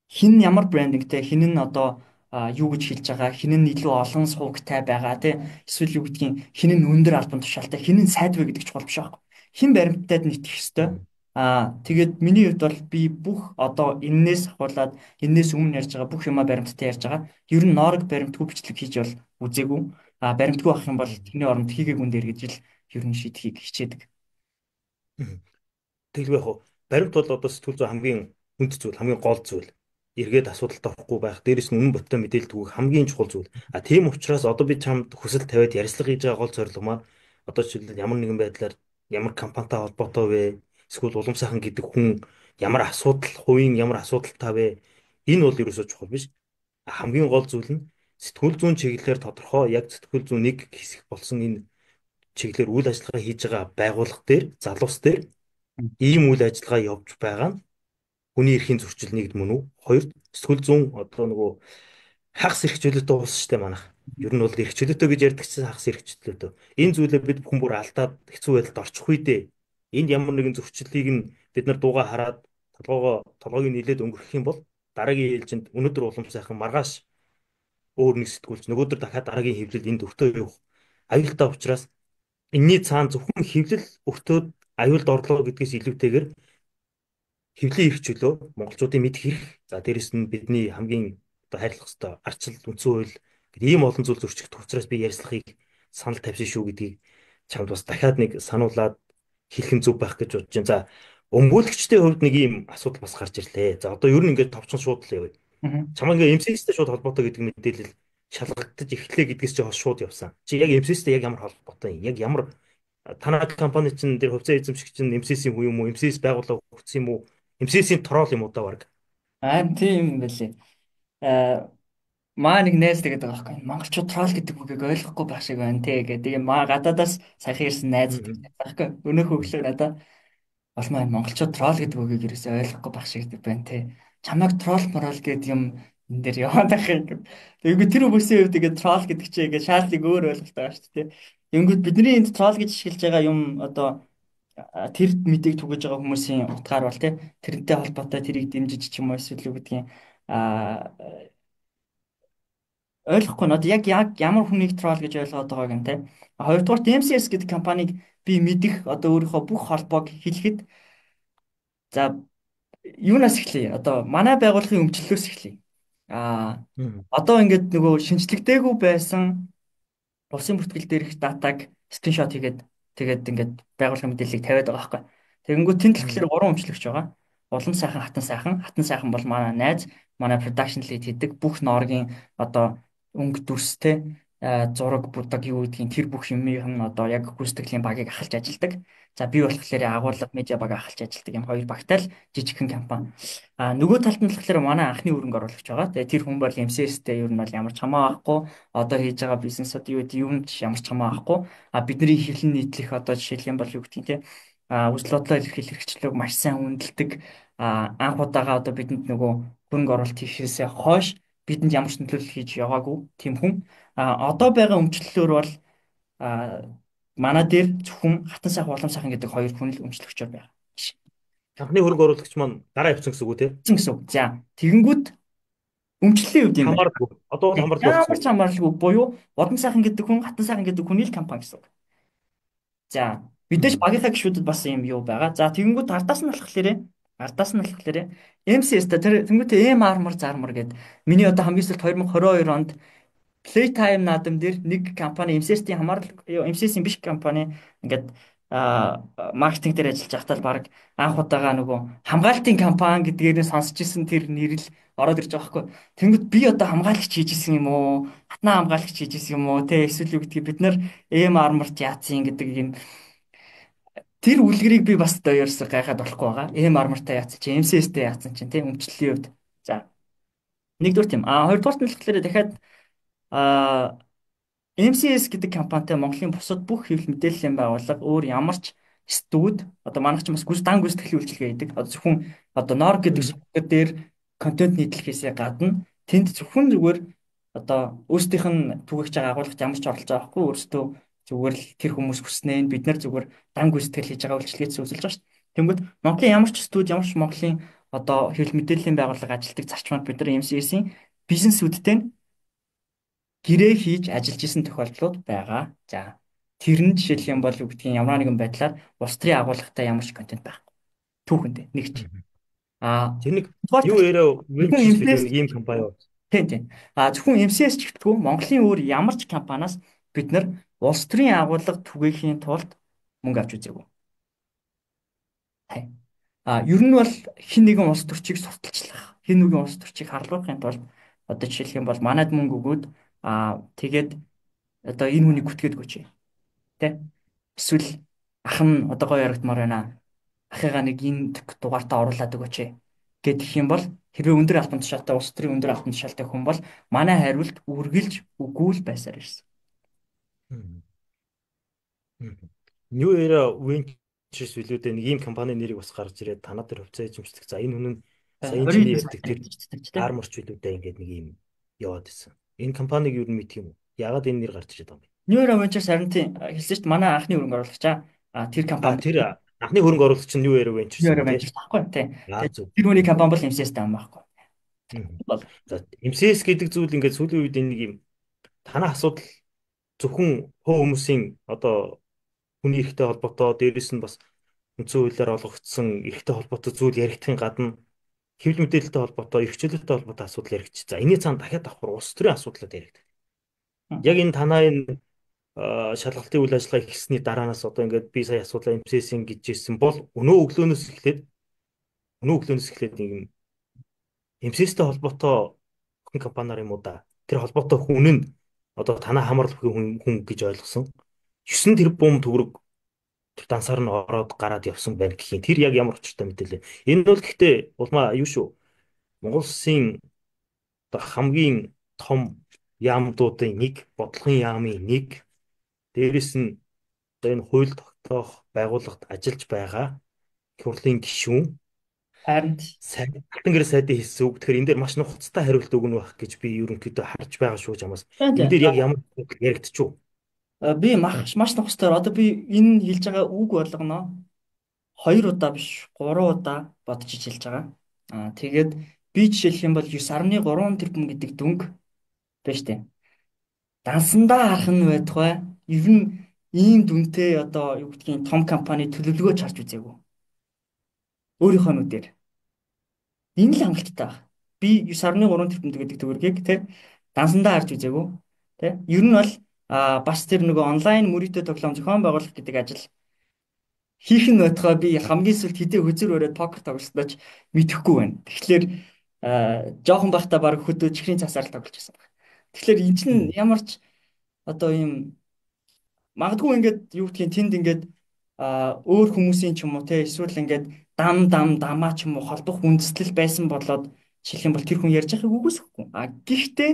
[SPEAKER 3] хин ямар брендингтэй, хин нь одоо юу гэж хэлж байгаа, хин нь илүү олон сувгтай байгаа тий. Эсвэл юу гэдгийг хин нь өндөр албан тушаалтай, хин нь сайд вэ гэдэг чухал биш байхгүй. Хэн баримттайд нь итгэх хэвээр. Тэгээд миний хувьд бол би бүх одоо эннээс ахуулаад эннээс өмнө ярьж байгаа бүх юмаа баримттай ярьж байгаа. Ер нь ноорог баримтгүй бичлэг хийж бол үзээгүй. Баримтгүй байх юм бол тэрний оронд хийгээгүн дээр гэж л ер нь шийдэхийг хичээдэг.
[SPEAKER 2] Тэгэлгүй яг баримт бол одоо сэтгүүл зүйн хамгийн хүнд зүйл, хамгийн гол зүйл. Эргээд асуудалд орохгүй байх, дээрэс нь үнэн бодтой мэдээлэл түгэх хамгийн чухал зүйл. Тийм учраас одоо би чамд хүсэл тавиад ярилцлага хийж байгаа гол зорилго маань одоо жишээлбэл ямар нэгэн байдлаар ямар компанитай холбоотой вэ? Эсвэл улам сайхан гэдэг хүн ямар асуудал, хувийн ямар асуудалтай вэ? Энэ бол ерөөсөө чухал биш. Хамгийн гол зүйл нь сэтгүүл зүйн чиглэлээр тодорхой яг сэтгүүл зүйн нэг хэсэг болсон энэ чиглэлээр үйл ажиллагаа хийж байгаа байгууллага дээр, залуус дээр ийм үйл ажиллагаа явж байгаа нь хүний эрхийн зөрчил нэгд мөн үү? Хоёрт сэтгүүл зүйн одоо нөгөө хагас эрх чөлөөтэй улс шүү дээ манайх. Ер нь бол эрх чөлөөтэй гэж ярьдаг чинь хагас эрх чөлөөтэй. Энэ зүйлээ бид бүхэн бүр алдаад хэцүү байдалд орчих үедээ энд ямар нэгэн зөрчлийг нь бид нар дуугаа хараад толгойг нийлээд өнгөрөх юм бол дараагийн ээлжинд өнөөдөр улам сайхан маргааш өөр нэг сэтгүүлч нөгөөдөр дахиад дараагийн хэвлэл энд өртөө явах аюултай учраас энэний цаана зөвхөн хэвлэл өртөөд аюулд орлоо гэдгээс илүүтэйгээр хэвлэлийн эрх чөлөө монголчуудын мэдэх эрх, за дээрэс нь бидний хамгийн одоо хайрлах ёстой арчлал, үндсэн хууль гэдэг ийм олон зүйл зөрчих учраас би ярилцлагыг санал тавьсан шүү гэдгийг чамд бас дахиад нэг сануулад хэлэх нь зөв байх гэж бодож байна. За өмгөөлөгчдийн хувьд нэг ийм асуудал бас гарч ирлээ. За одоо ер нь ингээд товчхон шууд л явъя. Чамаа ингээд MCS-тэй шууд холбоотой гэдэг мэдээлэл шалгагдаж эхлэе гэдгээс чи шууд явсан. Чи яг MCS-тэй яг ямар холбоотой юм? Яг ямар танай компани чинь тэр хувьцаа эзэмшигч чинь MCS-ийн хүн юм уу? MCS байгууллага өгсөн юм уу? MCS-ийн трол юм уу да баг?
[SPEAKER 3] Тийм юм байлээ. Маа нэг найз тэгээд байгаа байхгүй. Монголчууд трол гэдэг үгийг ойлгохгүй байх шиг байна те гэдэг. Тэгээ маа гадаадаас саяхан ирсэн найз байхгүй. Өнөөх өглөө надаа болмоо монголчууд трол гэдэг үгийг ерөөсөй ойлгохгүй байх шиг байна те. Чамайг трол морол гэдэг юм энэ дээр яваад байх юм. Тэгээд тэр хүмүүсийн хувьд ингээд трол гэдэг чинь ингээд шаардлагыг өөр ойлголт байгаа шүү дээ. Тэгэнгүүт бидний энд трол гэж ашиглаж байгаа юм одоо тэр мэдээг түгэж байгаа хүмүүсийн утгаар бол те тэрнтэй холбоотой тэрийг дэмжиж ч юм уу эсвэл юу гэдгийг ойлгохгүй нь одоо яг ямар хүнийг трол гэж ойлгоод байгааг нь те. Хоёрдугаарт MCS гэдэг компанийг би мэдэх одоо өөрийнхөө бүх холбоог хэлэхэд за юунаас эхлэе? Одоо манай байгууллагын өмчлөлөөс эхлэе. Одоо ингээд нөгөө шинжлэгдээгүй байсан Улсын бүртгэл дээрх датаг screenshot хийгээд тэгээд ингээд байгууллагын мэдээллийг тавиад байгаа байхгүй. Тэгэнгүүт тэнд болохоор 3 өмчлөгч байгаа. Улам сайхан, хатан сайхан. Хатан сайхан бол манай найз, манай production lead хийдэг бүх нооргийн одоо өнгө дүрстэй зураг будаг юу гэдгийг тэр бүх юмыг нь одоо яг гүйцэтгэлийн багийг ахалж ажилладаг. За би болохоор агуулга медиа баг ахалж ажилладаг юм хоёр багтай л жижигхэн компани. А нөгөө талд нь болохоор манай анхны хөрөнгө оруулагч байгаа. Тэгээ тэр хүн бол MCS-тэй ер нь бол ямар ч хамаа байхгүй. Одоо хийж байгаа бизнесүүд юу гэдэг юм ч ямар ч хамаа байхгүй. А бидний хэлэн нийтлэх одоо жишээлх юм бол юу гэдгийг те үзэл бодлоо илэрхийлэх хэрэгчлөөг маш сайн хүндэлдэг. А анх удаага одоо бидэнд нөгөө хөрөнгө оруулалт хийхээсээ хойш бидэнд ямар ч нөлөөлөл хийж яваагүй тийм хүн. А одоо байгаа өмчлөлөөр бол манай дээр зөвхөн хатан сайхан, улам сайхан гэдэг хоёр хүн л өмчлөгчөөр байгаа.
[SPEAKER 2] Анхны хөрөнгө оруулагч маань гараа явцсан гэсэн үг үү те?
[SPEAKER 3] Гэсэн үг. За тэгэнгүүт өмчлөлийн хувьд юм
[SPEAKER 2] байна. Хамааралгүй. Одоо бол хамааралгүй.
[SPEAKER 3] Ямар ч хамааралгүй буюу улам сайхан гэдэг хүн, хатан сайхан гэдэг хүний л компани гэсэн үг. За мэдээж багийнхаа гишүүдэд бас юм юу байгаа. За тэгэнгүүт ардаас нь болохоор MCS та тэр тэнгүүтээ M armor зармар гэд миний одоо хамгийн сүүлд 2022 онд Playtime наадам дээр нэг компани MCS-ийн хамаарал MCS-ийн биш компани ингээд маркетинг дээр ажиллаж байхдаа л баг анх удаага нөгөө хамгаалтын компани гэдгээр нь сонсч ирсэн тэр нэр л ороод ирж байгаа байхгүй. Тэнгүүд би одоо хамгаалагч хийж исэн юм уу? Хатнаа хамгаалагч хийж исэн юм уу? Тэ эсвэл юу гэдгийг бид нар M armor-т яатсан гэдэг юм тэр үлгэрийг би бас одоо ерөөсөө гайхаад болохгүй байгаа. M armor-тай яатсан чинь MCS-тэй яатсан чинь тийм өмчлөлийн хувьд. За нэгдүгээр тийм. А хоёрдугаарт нь болохоор дахиад MCS гэдэг компанитай Монголын бусад бүх хэвлэл мэдээллийн байгууллага өөр ямар ч студ одоо манайх ч бас дан гүйцэтгэлийн үйлчилгээ хийдэг. Одоо зөвхөн одоо Нор гэдэг суваг дээр контент нийтлэхээсээ гадна тэнд зөвхөн зүгээр одоо өөрсдийнх нь түгээгч байгаа агуулгад ямар ч оролцоо авахгүй өөрсдөө зүгээр л тэр хүмүүс хүснээ бид нар зүгээр дан гүйцэтгэл хийж байгаа үйлчилгээч үзүүлж байгаа шүү дээ. Тэнгүүд Монголын ямар ч студ ямар ч Монголын одоо хэвлэл мэдээллийн байгууллага ажилладаг зарчмаар бид нар MCS-ийн бизнесүүдтэй гэрээ хийж ажиллаж исэн тохиолдлууд байгаа. За тэр нь жишээлх юм бол юу гэдгийг ямар нэгэн байдлаар улс төрийн агуулгатай ямар ч контент байхгүй. Түүхэндээ нэгч. А
[SPEAKER 2] тэр нэг юу яриа Ventures ийм компани юу?
[SPEAKER 3] Тийм тийм. А зөвхөн MCS ч гэвтгүү Монголын өөр ямар ч компаниас бид нар улс төрийн агуулга түгээхийн тулд мөнгө авч үзээгүй. А ер нь бол хэн нэгэн улс төрчийг сурталчлах, хэн нэгэн улс төрчийг харлуулахын тулд одоо жишээлх юм бол манад мөнгө өгөөд тэгээд одоо энэ хүнийг гүтгээд өгөөч. Тэ? Эсвэл ах нь одоо гоё яригдмаар байна. Ахыгаа нэг энэ дугаартаа оруулаад өгөөч гэх юм бол хэрвээ өндөр албан тушаалтай улс төрийн өндөр албан тушаалтай хүн бол манай хариулт үргэлж үгүй л байсаар ирсэн.
[SPEAKER 2] New Era Ventures билүүдээ нэг ийм компани нэрийг бас гарч ирээд танаа дээр хувьцаа эзэмшдэг. За энэ хүн нь сая чиний ярьдаг тэр арморч билүүдээ ингээд нэг ийм яваад исэн. Энэ компаниг юу нь мэдх юм уу? Яагаад энэ нэр гарч ирээд байгаа юм бэ?
[SPEAKER 3] New Era Ventures харин тийм хэлсэн шүү дээ. Манай анхны хөрөнгө оруулагч аа тэр компани
[SPEAKER 2] тэр анхны хөрөнгө оруулагч нь New Era Ventures.
[SPEAKER 3] New Era Ventures байхгүй тийм. Тэр хүний компани бол MCS-тэй юм байхгүй.
[SPEAKER 2] За MCS гэдэг зүйл ингээд сүүлийн үед энэ нэг юм танаа асуудал зөвхөн хувь хүмүүсийн одоо хүний эрхтэй холбоотой дээрэс нь бас үндсэн хуулиар олгогдсон эрхтэй холбоотой зүйл яригдахын гадна хэвлэл мэдээлэлтэй холбоотой, эрх чөлөөтэй холбоотой асуудал яригдчих. За энэний цаана дахиад давхар улс төрийн асуудлууд яригддаг. Яг энэ танаа энэ шалгалтын үйл ажиллагаа эхэлсний дараанаас одоо ингээд би сая асуудлаа MCS-ийн гэж ирсэн бол өнөө өглөөнөөс эхлээд нэг юм MCS-тэй холбоотой хүн компаниар юм уу да. Тэр холбоотой хүн нь одоо танаа хамаарлах хүн гэж ойлгосон. 9 тэрбум төгрөг тэр дансаар нь ороод гараад явсан байна гэх юм. Тэр яг ямар учиртай мэдээлэл. Энэ бол гэхдээ улмаа юу шүү. Монгол улсын одоо хамгийн том яамдуудын нэг, бодлогын яамын нэг. Дээрэс нь одоо энэ хууль тогтоох байгууллагад ажиллаж байгаа их хурлын гишүүн
[SPEAKER 3] харин
[SPEAKER 2] Алтан гэр сайдын хэлсэн үг. Тэгэхээр энэ дээр маш нухацтай хариулт өгнө байх гэж би ерөнхийдөө харж байгаа шүү чамаас. Энэ дээр яг ямар яригдчих вэ?
[SPEAKER 3] Би маш нухацтай. Одоо би энэ хэлж байгаа үг болгоно 2 удаа биш 3 удаа бодож хэлж байгаа. Тэгээд би жишээлх юм бол 9.3 тэрбум гэдэг дүнг байна штэ. Дансандаа харах нь байтугай. Ер нь ийм дүнтэй одоо юу гэдгийг том компани төлөвлөгөө чарж үзээгүй. Өөрийнхөө нүдээр. Энэ л хангалттай баг. Би 9.3 тэрбум гэдэг төгрөгийг тэ дансандаа харж үзээгүй. Тэ? Ер нь бол Бас тэр нөгөө онлайн мөрийтэй тоглоом зохион байгуулах гэдэг ажил хийх нь байтугай би хамгийн сүүлд хэдий хөзөр өрөөд покер тоглосноо ч мэдэхгүй байна. Тэгэхээр жоохон байхдаа баг хөдөө чихрийн цасаар л тоглож байсан баг. Тэгэхээр эн чинь ямар ч одоо ийм магадгүй ингээд юу гэдгийг тэнд ингээд өөр хүмүүсийн ч юм уу те эсвэл ингээд дам дам дамаа ч юм уу холбох үндэслэл байсан болоод жишээлх юм бол тэр хүн ярьж байгааг үгүйсэхгүй. Гэхдээ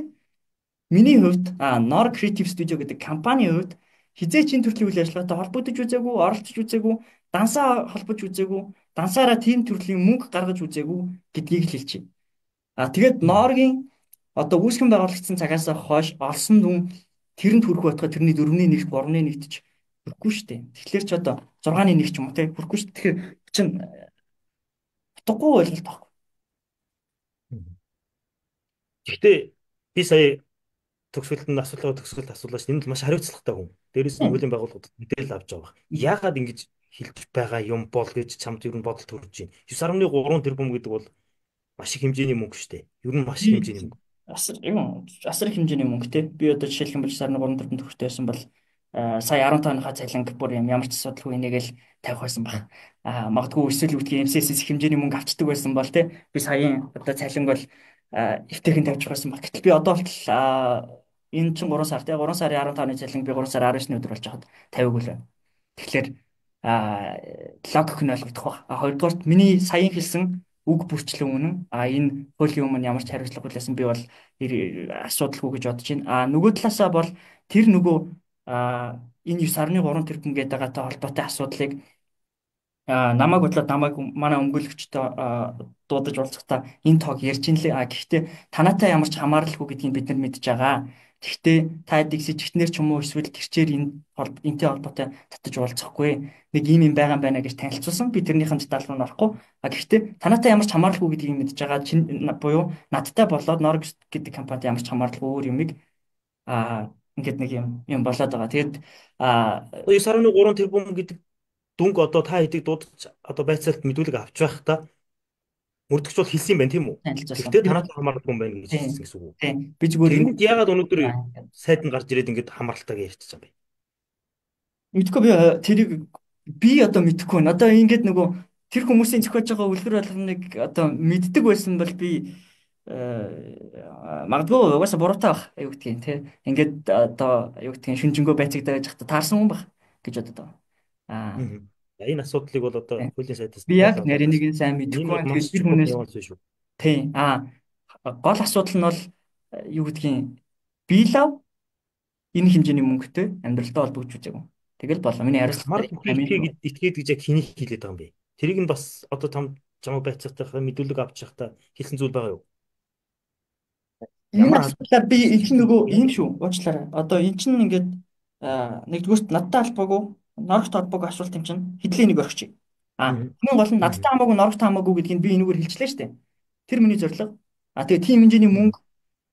[SPEAKER 3] миний хувьд Nor Creative Studio гэдэг компанийн хувьд хизээ чин төрлийн үйл ажиллагаатай холбогдож үзээгүй, оролцож үзээгүй, дансаа холбож үзээгүй, дансаараа тийм төрлийн мөнгө гаргаж үзээгүй гэдгийг л хэлж байна. Тэгээд Норгийн одоо үүсгэн байгуулагдсан цагаас хойш олсон дүн тэрэнд хүрэх байтугай тэрний 4-ний 1, 3-ны 1-т ч хүрэхгүй шүү дээ. Тэгэхээр ч одоо 6-ны 1 ч юм уу те хүрэхгүй шүү дээ. Тэгэхээр чин утгагүй ойлголт байхгүй.
[SPEAKER 2] Гэхдээ би сая төгсгөлд нь асуулгаа төгсгөлд асуулаа ш. Энэ бол маш хариуцлагатай хүн. Дээрээс нь хуулийн байгууллагуудад мэдээлэл авч байгаа. Яагаад ингэж хэлж байгаа юм бол гэж чамд ер нь бодол төрж байна. 9.3 тэрбум гэдэг бол маш их хэмжээний мөнгө шүү дээ. Ер нь маш их хэмжээний мөнгө.
[SPEAKER 3] Асар их хэмжээний мөнгө те. Би одоо жишээлх юм бол 9.3 тэрбум төгрөгтэй байсан бол сая 15-ныхаа цалинг бүр юм ямар ч асуудалгүй энийг л тавих байсан баг. Магадгүй эсвэл үгдгийн MCS-с хэмжээний мөнгө авчдаг байсан бол те би саяын одоо цалинг бол эвтэйхэн тавьчих байсан баг. Гэтэл би одоо болтол энэ чинь 3 сар те 3 сарын 15-ны цалинг би 3 сарын 19-ны өдөр болж хахад тавиагүй л байна. Тэгэхээр логик нь ойлгогдох баг. Хоёрдугаарт миний саяын хэлсэн үг бүрчлэн үнэн. Энэ хуулийн өмнө ямар ч хариуцлага хүлээсэн би бол асуудалгүй гэж бодож байна. Нөгөө талаасаа бол тэр нөгөө энэ 9.3 тэрбум гэдэг байгаатай холбоотой асуудлыг намайг бодлоод намайг манай өмгөөлөгчтэй дуудаж уулзахдаа энэ тоог ярьж ин лээ. Гэхдээ танаатай ямар ч хамааралгүй гэдгийг бид нар мэдж байгаа. Гэхдээ та эдийг сэжигтнэр ч юм уу эсвэл гэрчээр энэ энтэй холбоотой татаж уулзахгүй. Нэг ийм юм байгаа юм байна гэж танилцуулсан. Би тэрнийхэн деталь руу орохгүй. Гэхдээ танаатай ямар ч хамааралгүй гэдгийг мэдж байгаа. Буюу надтай болоод Norgest гэдэг компанид ямар ч хамааралгүй өөр юмыг ингээд нэг юм болоод байгаа. Тэгээд
[SPEAKER 2] 9.3 тэрбум гэдэг дүнг одоо та хэдийг дуудаж одоо байцаалт мэдүүлэг авч байх та мөрдөгч бол хэлсэн юм байна тийм үү? Гэхдээ танаатай хамааралгүй юм байна гэж хэлсэн гэсэн үг үү?
[SPEAKER 3] Тийм. Би зүгээр
[SPEAKER 2] энэ яагаад өнөөдөр сайд нь гарч ирээд ингээд хамааралтайг ярьчих юм бэ?
[SPEAKER 3] Мэдгүй би тэрийг би одоо мэдэхгүй байна. Одоо ингээд нөгөө тэр хүмүүсийн зохиож байгаа үлгэр болгоныг одоо мэддэг байсан бол би магадгүй угаасаа буруутай байх аюу гэдгийг тий. Ингээд одоо аюу гэдгийг шүнжэнгөө байцагдаа байж хата таарсан хүн баг гэж бодод байгаа.
[SPEAKER 2] Энэ асуудлыг бол одоо хуулийн сайдаас
[SPEAKER 3] би яг нарийн нэг сайн мэдэхгүй байна. Тэгэхээр тэр хүнээс тий. Гол асуудал нь бол юу гэдгийг би лав энэ хэмжээний мөнгөтэй амьдралдаа холбогдож үзээгүй. Тэгэл болоо. Миний хариуцлага
[SPEAKER 2] итгээд гэж яг хэнийг хэлээд байгаа юм бэ? Тэрийг нь бас одоо там чамаа байцаахтайхаа мэдүүлэг авч явахдаа хэлсэн зүйл байгаа юу?
[SPEAKER 3] Энэ асуудлаар би энэ чинь нөгөө ийм шүү. Уучлаарай. Одоо энэ чинь ингээд нэгдүгüүрт надтай холбоогүй, норогт холбоогүй асуулт юм чинь хэдлийн нэг орхичих. Хамгийн гол нь надтай хамаагүй, норогт хамаагүй гэдгийг би энэгээр хэлчлээ шүү дээ. Тэр миний зорилго. Тэгээ тийм хэмжээний мөнгө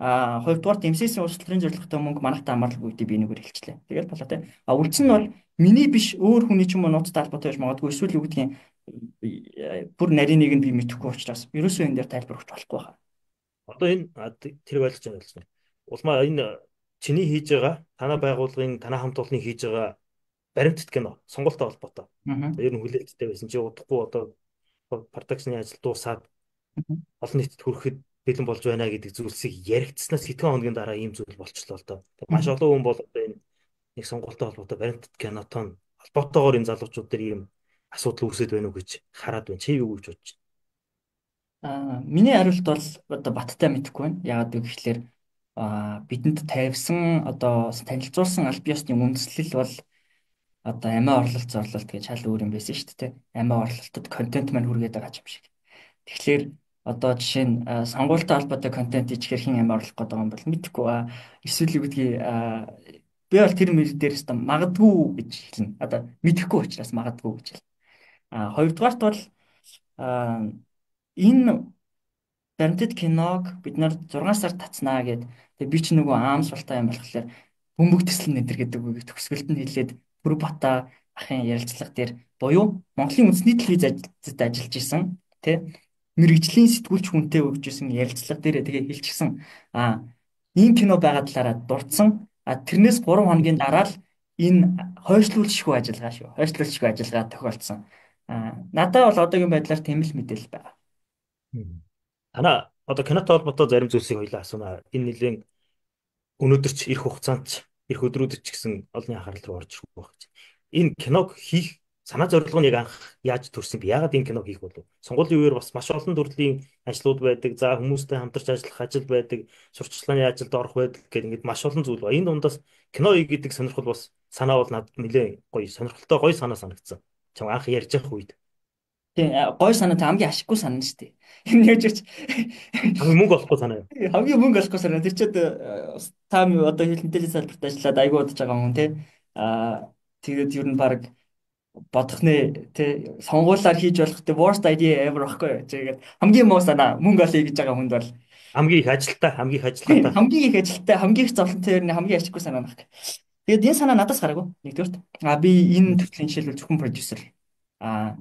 [SPEAKER 3] хоёрдугаарт MCS-ийн улс төрийн зорилготой мөнгө манайхтай хамааралгүй гэдгийг би энэгээр хэлчлээ. Тэгэл болоо тий. Үлдсэн нь бол миний биш өөр хүний ч юм уу нууцтай холбоотой байж магадгүй эсвэл юу гэдгийг бүр нарийн нэг нь би мэдэхгүй учраас ерөөсөө энэ дээр тайлбар өгч болохгүй байна.
[SPEAKER 2] Одоо энэ тэрийг ойлгож байна гэсэн. Улмаа энэ чиний хийж байгаа танай байгууллагын танай хамт олонны хийж байгаа баримтат кино сонголттой холбоотой. Ер нь хүлээлттэй байсан чи удахгүй одоо продакшны ажил дуусаад олон нийтэд хүрэхэд бэлэн болж байна гэдэг зүйлсийг яригдсанаас хэдхэн хоногийн дараа ийм зүйл болчлоо л доо. Маш олон хүн бол одоо энэ нэг сонголттой холбоотой баримтат кинотой холбоотойгоор энэ залуучууд дээр ийм асуудал үүсэт байна уу гэж хараад байна. Чи юу гэж бодож
[SPEAKER 3] байна? Миний хариулт бол одоо баттай мэдэхгүй байна. Яагаад гэвэл тэгэхээр бидэнд тавьсан одоо танилцуулсан аль биесны үндэслэл бол одоо амиа орлолт зорлолт гэж шал өөр юм байсан шүү дээ. Амиа орлолтод контент маань хүргээд байгаа юм шиг. Тэгэхээр одоо жишээ нь сонгуультай холбоотой контент ичгээр хэн амиа орлох гэдэг юм бол мэдэхгүй. Эсвэл юу гэдгийг би бол тэр мөр дээр өстө магадгүй гэж хэлнэ. Одоо мэдэхгүй учраас магадгүй гэж хэлнэ. Хоёрдугаарт бол энэ баримтат киног бид нар 6 сар татснаа гэд. Тэгээ би ч нөгөө аам султай юм болохоор бөмбөг төслөн нэтэр гэдэг үгийг төгсгөлд нь хэлээд Бүрэ Бата ахын ярилцлага дээр буюу Монголын үндэсний телевизэд ажиллаж исэн тий мэрэгжлийн сэтгүүлч хүнтэй өгч исэн ярилцлага дээрээ тэгээ хэлчихсэн. Ийм кино байгаа талаараа дурдсан. А тэрнээс 3 хоногийн дараа л энэ хойшлуулшгүй ажиллагаа шүү. Хойшлуулшгүй ажиллагаа тохиолдсон. А надад бол одоогийн байдлаар тийм л мэдээлэл байгаа.
[SPEAKER 2] Танаа одоо кинотой холбоотой зарим зүйлсийг хоёлаа асууна. Энэ нэлээн өнөөдөр ч ирэх хугацаанд ч ирэх өдрүүдэд ч гэсэн олонний анхаарал руу орж ирэх байх гэж. Энэ киног хийх санаа зорилго нь яг анх яаж төрсөн бэ? Яагаад энэ киног хийх болов? Сонгуулийн үеэр бас маш олон төрлийн ажлууд байдаг. За хүмүүстэй хамтарч ажиллах ажил байдаг, сурталчилгааны ажилд орох байдаг гэх ингээд маш олон зүйл ба. Энэ дундаас кино хий гэдэг сонирхол бас санаа бол надад нэлээд гоё сонирхолтой гоё санаа санагдсан. Чам анх ярьж явах үед.
[SPEAKER 3] Тийм гоё санаа хамгийн ашиггүй санаа шүү дээ. Энэ яаж ч
[SPEAKER 2] хамгийн мөнгө олохгүй санаа юу?
[SPEAKER 3] Хамгийн мөнгө олохгүй санаа. Тэр чид та одоо хэл мэдээллийн салбарт ажиллаад айгүй удаж байгаа хүн тий. Аа тэгээд ер нь баг бодох нэ тий сонгуулаар хийж болох тий worst idea ever байхгүй юу? Тэгээд хамгийн муу санаа мөнгө олъё гэж байгаа хүнд бол
[SPEAKER 2] хамгийн их ажилтаа, хамгийн их ажиллагаатай.
[SPEAKER 3] Хамгийн их ажилттай, хамгийн их зовлонтой ер нь хамгийн ашиггүй санаа байх. Тэгээд энэ санаа надаас гараагүй. Нэгдүгээрт. А би энэ төрлийн жишээлбэл зөвхөн продюсер. А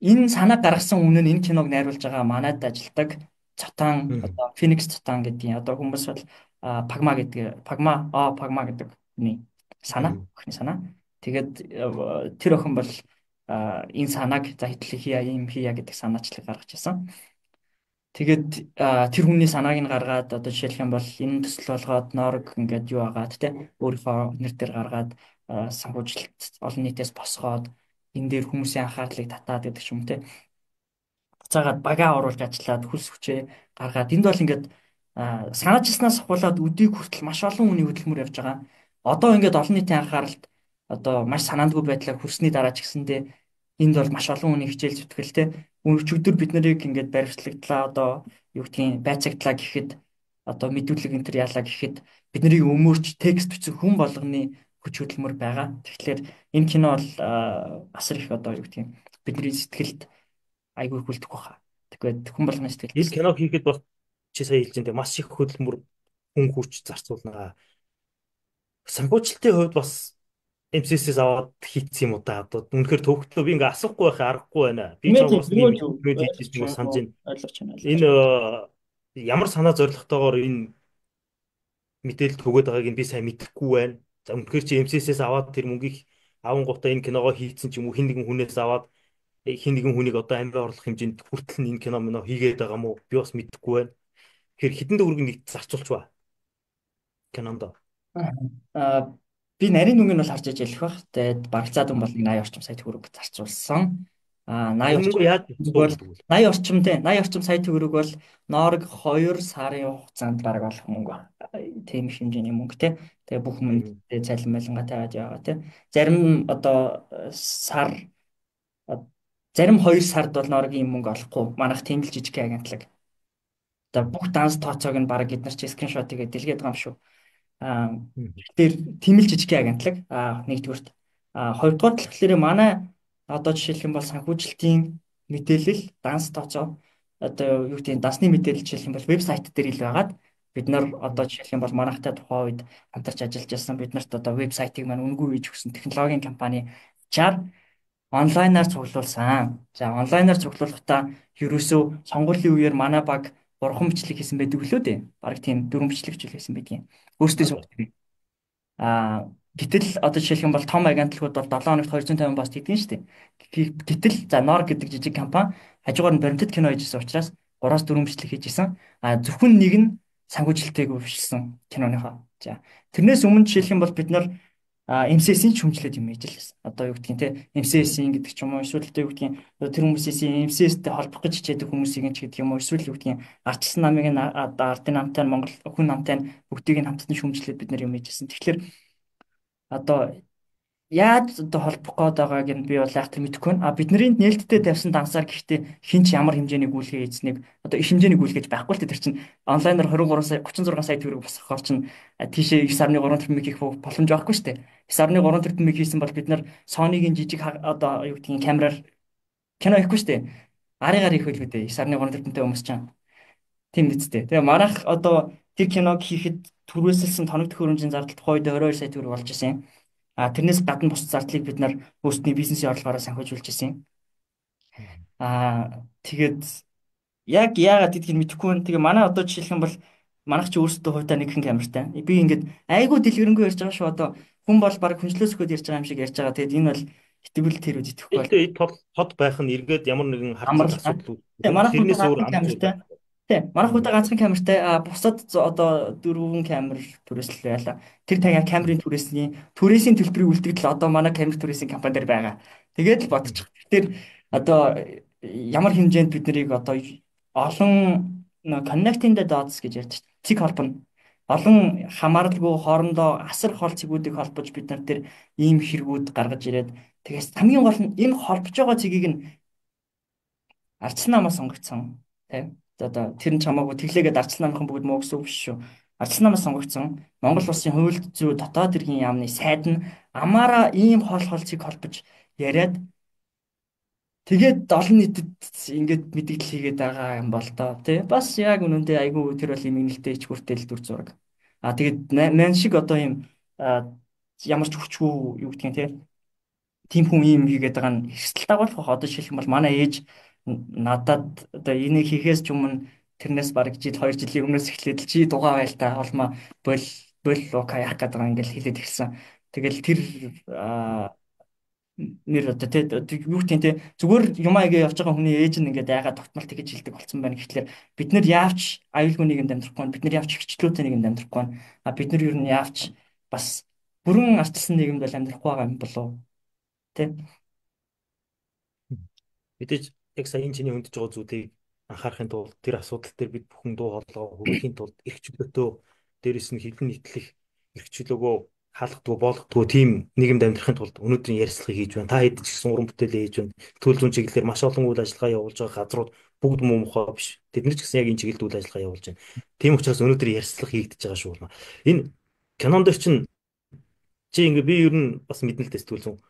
[SPEAKER 3] энэ санаа гаргасан өмнө нь энэ киног найруулж байгаа манайд ажилладаг Цотан одоо Phoenix Цотан гэдгийн одоо хүмүүс бол Пагма гэдэг Пагма Пагма гэдэг хүний санаа, охины санаа. Тэгээд тэр охин бол энэ санааг за хэтлэг хийя, ийм хийя гэдэг санаачлаг гаргаж ирсэн. Тэгээд тэр хүний санааг нь гаргаад одоо жишээлх юм бол энэ төсөл болгоод Норг ингээд юу агаад те өөрийнхөө нэр дээр гаргаад санхүүжилт олон нийтээс босгоод энэ дээр хүмүүсийн анхаарлыг татаад гэдэг ч юм те. Буцаагаад багаа оруулж ажиллаад хөлс хүчээ гаргаад энд бол ингээд санаачилснаас ахуулаад өдийг хүртэл маш олон хүний хөдөлмөр явж байгаа. Одоо ингээд олон нийтийн анхааралд одоо маш санаандгүй байдлаар хүрсний дараа ч гэсэндээ энд бол маш олон хүний хичээл зүтгэл те. Өчигдөр бид нарыг ингээд баримтлагдлаа одоо юу гэдгийг байцаагдлаа гэхэд одоо мэдүүлэг энэ төр яалаа гэхэд бид нарыг өмөрч текст бичсэн хүн болгоны хүч хөдөлмөр байгаа. Тэгэхээр энэ кино бол асар их одоо юу гэдгийг бидний сэтгэлд айгүй их үлдэх байхаа. Тэгэхээр хүн болгоны сэтгэлд.
[SPEAKER 2] Энэ кино хийхэд бас чи сая хэлж энэ маш их хөдөлмөр хүн хүч зарцуулнаа. Санхүүжилтийн хувьд бас MCS-с аваад хийцсэн юм уу та одоо үнэхээр төвөгтлөө би ингээ асуухгүй байх аргагүй байна. Би ч бас нэг хийж юм санаж байна.
[SPEAKER 3] Ойлгож байна.
[SPEAKER 2] Энэ ямар санаа зорилготойгоор энэ мэдээлэл түгээд байгааг нь би сайн мэдэхгүй байна. За үнэхээр чи MCS-с аваад тэр мөнгийг авангуудаа энэ киногоо хийцэн ч юм уу хин нэгэн хүнээс аваад хин нэгэн хүнийг одоо амиа орлох хэмжээнд хүртэл нь энэ кино минь хийгээд байгаа мó би бас мэдэхгүй байна. Тэгэхээр хэдэн төгрөг нэг зарцуулж ба кинонд.
[SPEAKER 3] Би нарийн дүнг нь бол харж иж хэлэх бах. Тэгээд барагцаад хүн бол 80 орчим сая төгрөг зарцуулсан. 80 орчим
[SPEAKER 2] яаж
[SPEAKER 3] бол 80 орчим те 80 орчим сая төгрөг бол Норг 2 сарын хугацаанд бараг олох мөнгө баг. Тийм их хэмжээний мөнгө те. Тэгээ бүх мөнгө цалин малингаа тавиад яваа те. Зарим одоо сар зарим 2 сард бол Норгийн мөнгө олохгүй. Манайх тийм л жижиг агентлаг. Одоо бүх данс тооцоог нь бараг эднэр чи скриншот хийгээд дэлгээд байгаа юм шүү. Тэр тийм л жижиг агентлаг. Нэгдүгüрт. Хоёрдугаар болохоор манай одоо жишээлх юм бол санхүүжилтийн мэдээлэл, данс тооцоо одоо юу гэдэг нь дансны мэдээлэл жишээлх юм бол вебсайт дээр ил байгаад бид нар одоо жишээлх юм бол манайхтай тухайн үед хамтарч ажиллаж байсан бид нарт одоо вебсайтыг маань үнэгүй хийж өгсөн технологийн компани чар онлайнаар цуглуулсан. За онлайнаар цуглуулахдаа ерөөсөө сонгуулийн үеэр манай баг 3 бичлэг хийсэн байдаг лөө дээ. Бараг тийм 4 бичлэг ч хийсэн байдгийн. Өөрсдөө суудаг. Гэтэл одоо жишээлх юм бол том агентлагууд бол 7 хоногт 250 пост хийдэг нь шүү дээ. Гэтэл за Нор гэдэг жижиг компани хажуугаар нь баримтат кино хийжсэн учраас 3-4 бичлэг хийж исэн. Зөвхөн нэг нь санхүүжилтийг өвшилсэн киноныхоо. За тэрнээс өмнө жишээлх юм бол бид нар MCS-ийн шүмжлээд юм хийж л байсан. Одоо юу гэдгийг те MCS-ийн гэдэг ч юм уу эсвэл одоо юу гэдгийг тэр хүмүүсийн MCS-тэй холбох гэж хичээдэг хүмүүсийг ч гэдэг юм уу эсвэл юу гэдгийг ардчилсан намыг нь ардын намтай нь Монгол хүн намтай нь бүгдийг нь хамтдан шүмжлээд бид нар юм хийжсэн. Тэгэхээр одоо яаж одоо холбох гээд байгааг нь би бол яг тэр мэдэхгүй байна. Бидний нээлттэй тавьсан дансаар гэхдээ хин ч ямар хэмжээний гүйлгээ хийснийг одоо их хэмжээний гүйлгээж байхгүй л тэр чинь онлайнаар 23 сая 36 сая төгрөг босгохоор чинь тийшээ 9.3 тэрбум хийх боломж байхгүй шүү дээ. 9.3 тэрбум хийсэн бол бид нар Sony-гийн жижиг одоо юу гэдгийг камераар кино хийхгүй шүү дээ. Арын гар хийх байлгүй дээ. 9.3 тэрбумтай хүмүүс чинь. Тийм үсттэй. Тэгээ манайх одоо тэр киног хийхэд түрээсэлсэн тоног төхөөрөмжийн зардал тухайн үед 22 сая төгрөг болж исэн. Тэрнээс гадна бус зардлыг бид нар өөрсдийн бизнесийн орлогоороо санхүүжүүлж исэн. Тэгээд яг яагаад гэдгийг мэдэхгүй байна. Тэгээ манай одоо жишээлх юм бол Манайх чи өөрсдөө хувьдаа нэг хэн камертай. Би ингээд айгүй дэлгэрэнгүй ярьж байгаа шүү. Одоо хүн бол баг хүншлээс өгөхөд ярьж байгаа юм шиг ярьж байгаа. Тэгэд энэ бол итгэвэл тэр үед итгэхгүй бол.
[SPEAKER 2] Гэхдээ тод байх нь эргээд ямар нэгэн харцал асуудал.
[SPEAKER 3] Тийм, манайх тэрнээс өөр камертай. Тийм, манайх хувьдаа ганцхан камертай. А бусад одоо 4 камер түрээслэл байлаа. Тэр камерын түрээсийн төлбөрийн үлдэгдэл одоо манай камер түрээсийн компани дээр байгаа. Тэгээд л бодчих. Тэр одоо ямар хэмжээнд бид нарыг одоо олон connecting the dots гэж ярьдаг шүү дээ. Цэг холбоно. Олон хамааралгүй хоорондоо асар хол цэгүүдийг холбож бид нар тэр ийм хэрэгүүд гаргаж ирээд тэгээс хамгийн гол нь энэ холбож байгаа цэгийг нь ардчилсан намаас сонгогдсон тийм. Одоо тэр нь чамаагүй тэглээгээд ардчилсан намынхан бүгд муу гэсэн үг биш шүү. Ардчилсан намаас сонгогдсон Монгол Улсын хууль зүй дотоод хэргийн яамны сайд нь амаараа ийм хол хол цэг холбож яриад тэгээд олон нийтэд ингээд мэдээлэл хийгээд байгаа юм бол доо тий. Бас яг үнэндээ айгүй тэр бол эмгэнэлтэй ичгүүртэй л дүр зураг. А тэгээд ман шиг одоо юм ямар ч хүчгүй юу гэдгийг тий. Тийм хүн ийм хийгээд байгаа нь эрсдэл дагуулах бах. Одоо жишээлх юм бол манай ээж надад одоо энийг хийхээс ч өмнө тэрнээс бараг жил 2 жилийн өмнөөс эхлээд л чи дугаа байл та олмоо бол бол лука яах гээд байгаа ингээл хэлээд эхэлсэн. Тэгэл тэр нэр одоо тий юу гэдэг тий зүгээр юм аяга явж байгаа хүний ээж нь ингээд айгаа тогтмол тэгэж хэлдэг болсон байна гэхлээр бид нар яавч аюулгүй нийгэмд амьдрахгүй бид нар яавч хөгжлөөтэй нийгэмд амьдрахгүй а бид нар ер нь яавч бас бүрэн ардчилсан нийгэмд бол амьдрахгүй байгаа юм болов тий.
[SPEAKER 2] Мэдээж яг сая энэ чиний хөндөж байгаа зүйлийг анхаарахын тулд тэр асуудал дээр бид бүхэн дуу хоолойгоо хүргэхийн тулд эрх чөлөөтөө дээрэс нь хэдэн нийтлэх эрх чөлөөгөө хаалгадаг боолгодгүй тийм нийгэмд амьдрахын тулд өнөөдрийн ярилцлагыг хийж байна. Та хэд ч гэсэн уран бүтээлээ хийж байна. Сэтгүүл зүйн чиглэлээр маш олон үйл ажиллагаа явуулж байгаа газрууд бүгд муу мухай биш. Тэд нар ч гэсэн яг энэ чиглэлд үйл ажиллагаа явуулж байна. Тийм учраас өнөөдөр ярилцлага хийгдэж байгаа шүү. Энэ кинон дээр чинь чи ингээ би ер нь бас мэднэ л дээ сэтгүүл зүйн.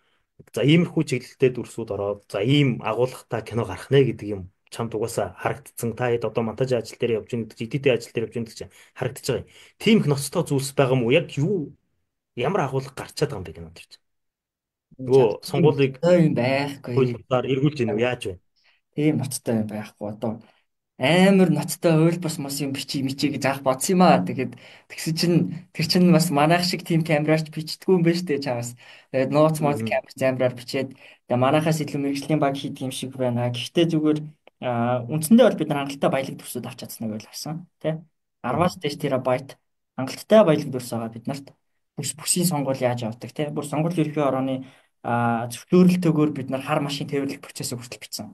[SPEAKER 2] За иймэрхүү чиглэлтэй дүрсүүд ороод за ийм агуулгатай кино гарах нэ гэдэг юм чамд угаасаа харагдсан. Та хэд одоо монтаж ажил дээр явж байгаа гэдэг чи эдитийн ажил дээр явж байгаа гэдэг чи харагдаж байгаа юм. Тийм их ноцтой зүйлс байгаа юм уу? Яг юу ямар агуулга гарчаад байгаа юм бэ кино дээр чинь? Нөгөө сонгуулийг
[SPEAKER 3] юм байхгүй.
[SPEAKER 2] Хууль бусаар эргүүлж гинүү яаж вэ?
[SPEAKER 3] Тийм ноцтой юм байхгүй. Одоо амар ноцтой хууль бус мос юм бичиж мичээ гэж анх бодсон юм аа. Тэгээд тэгсэн чинь тэр чинь бас манайх шиг тийм камераарч бичдэггүй юм байна штэ чамаас. Тэгээд нууц моц камер замраар бичээд тэгээд манайхаас илүү мэрэгжлийн баг хийдэг юм шиг байна. Гэхдээ зүгээр үндсэндээ бол бид нар хангалттай баялаг дүрсүүд авч чадсаныг бол харсан тий. 10-аас дээш терабайт хангалттай баялаг дүрс байгаа бид нарт. Бүсийн сонгуул яаж явдаг тий. Бүр сонгуулийн ерхий орооны зөвшөөрөлтөөр бид нар хар машин тээвэрлэх процессыг хүртэл бичсэн.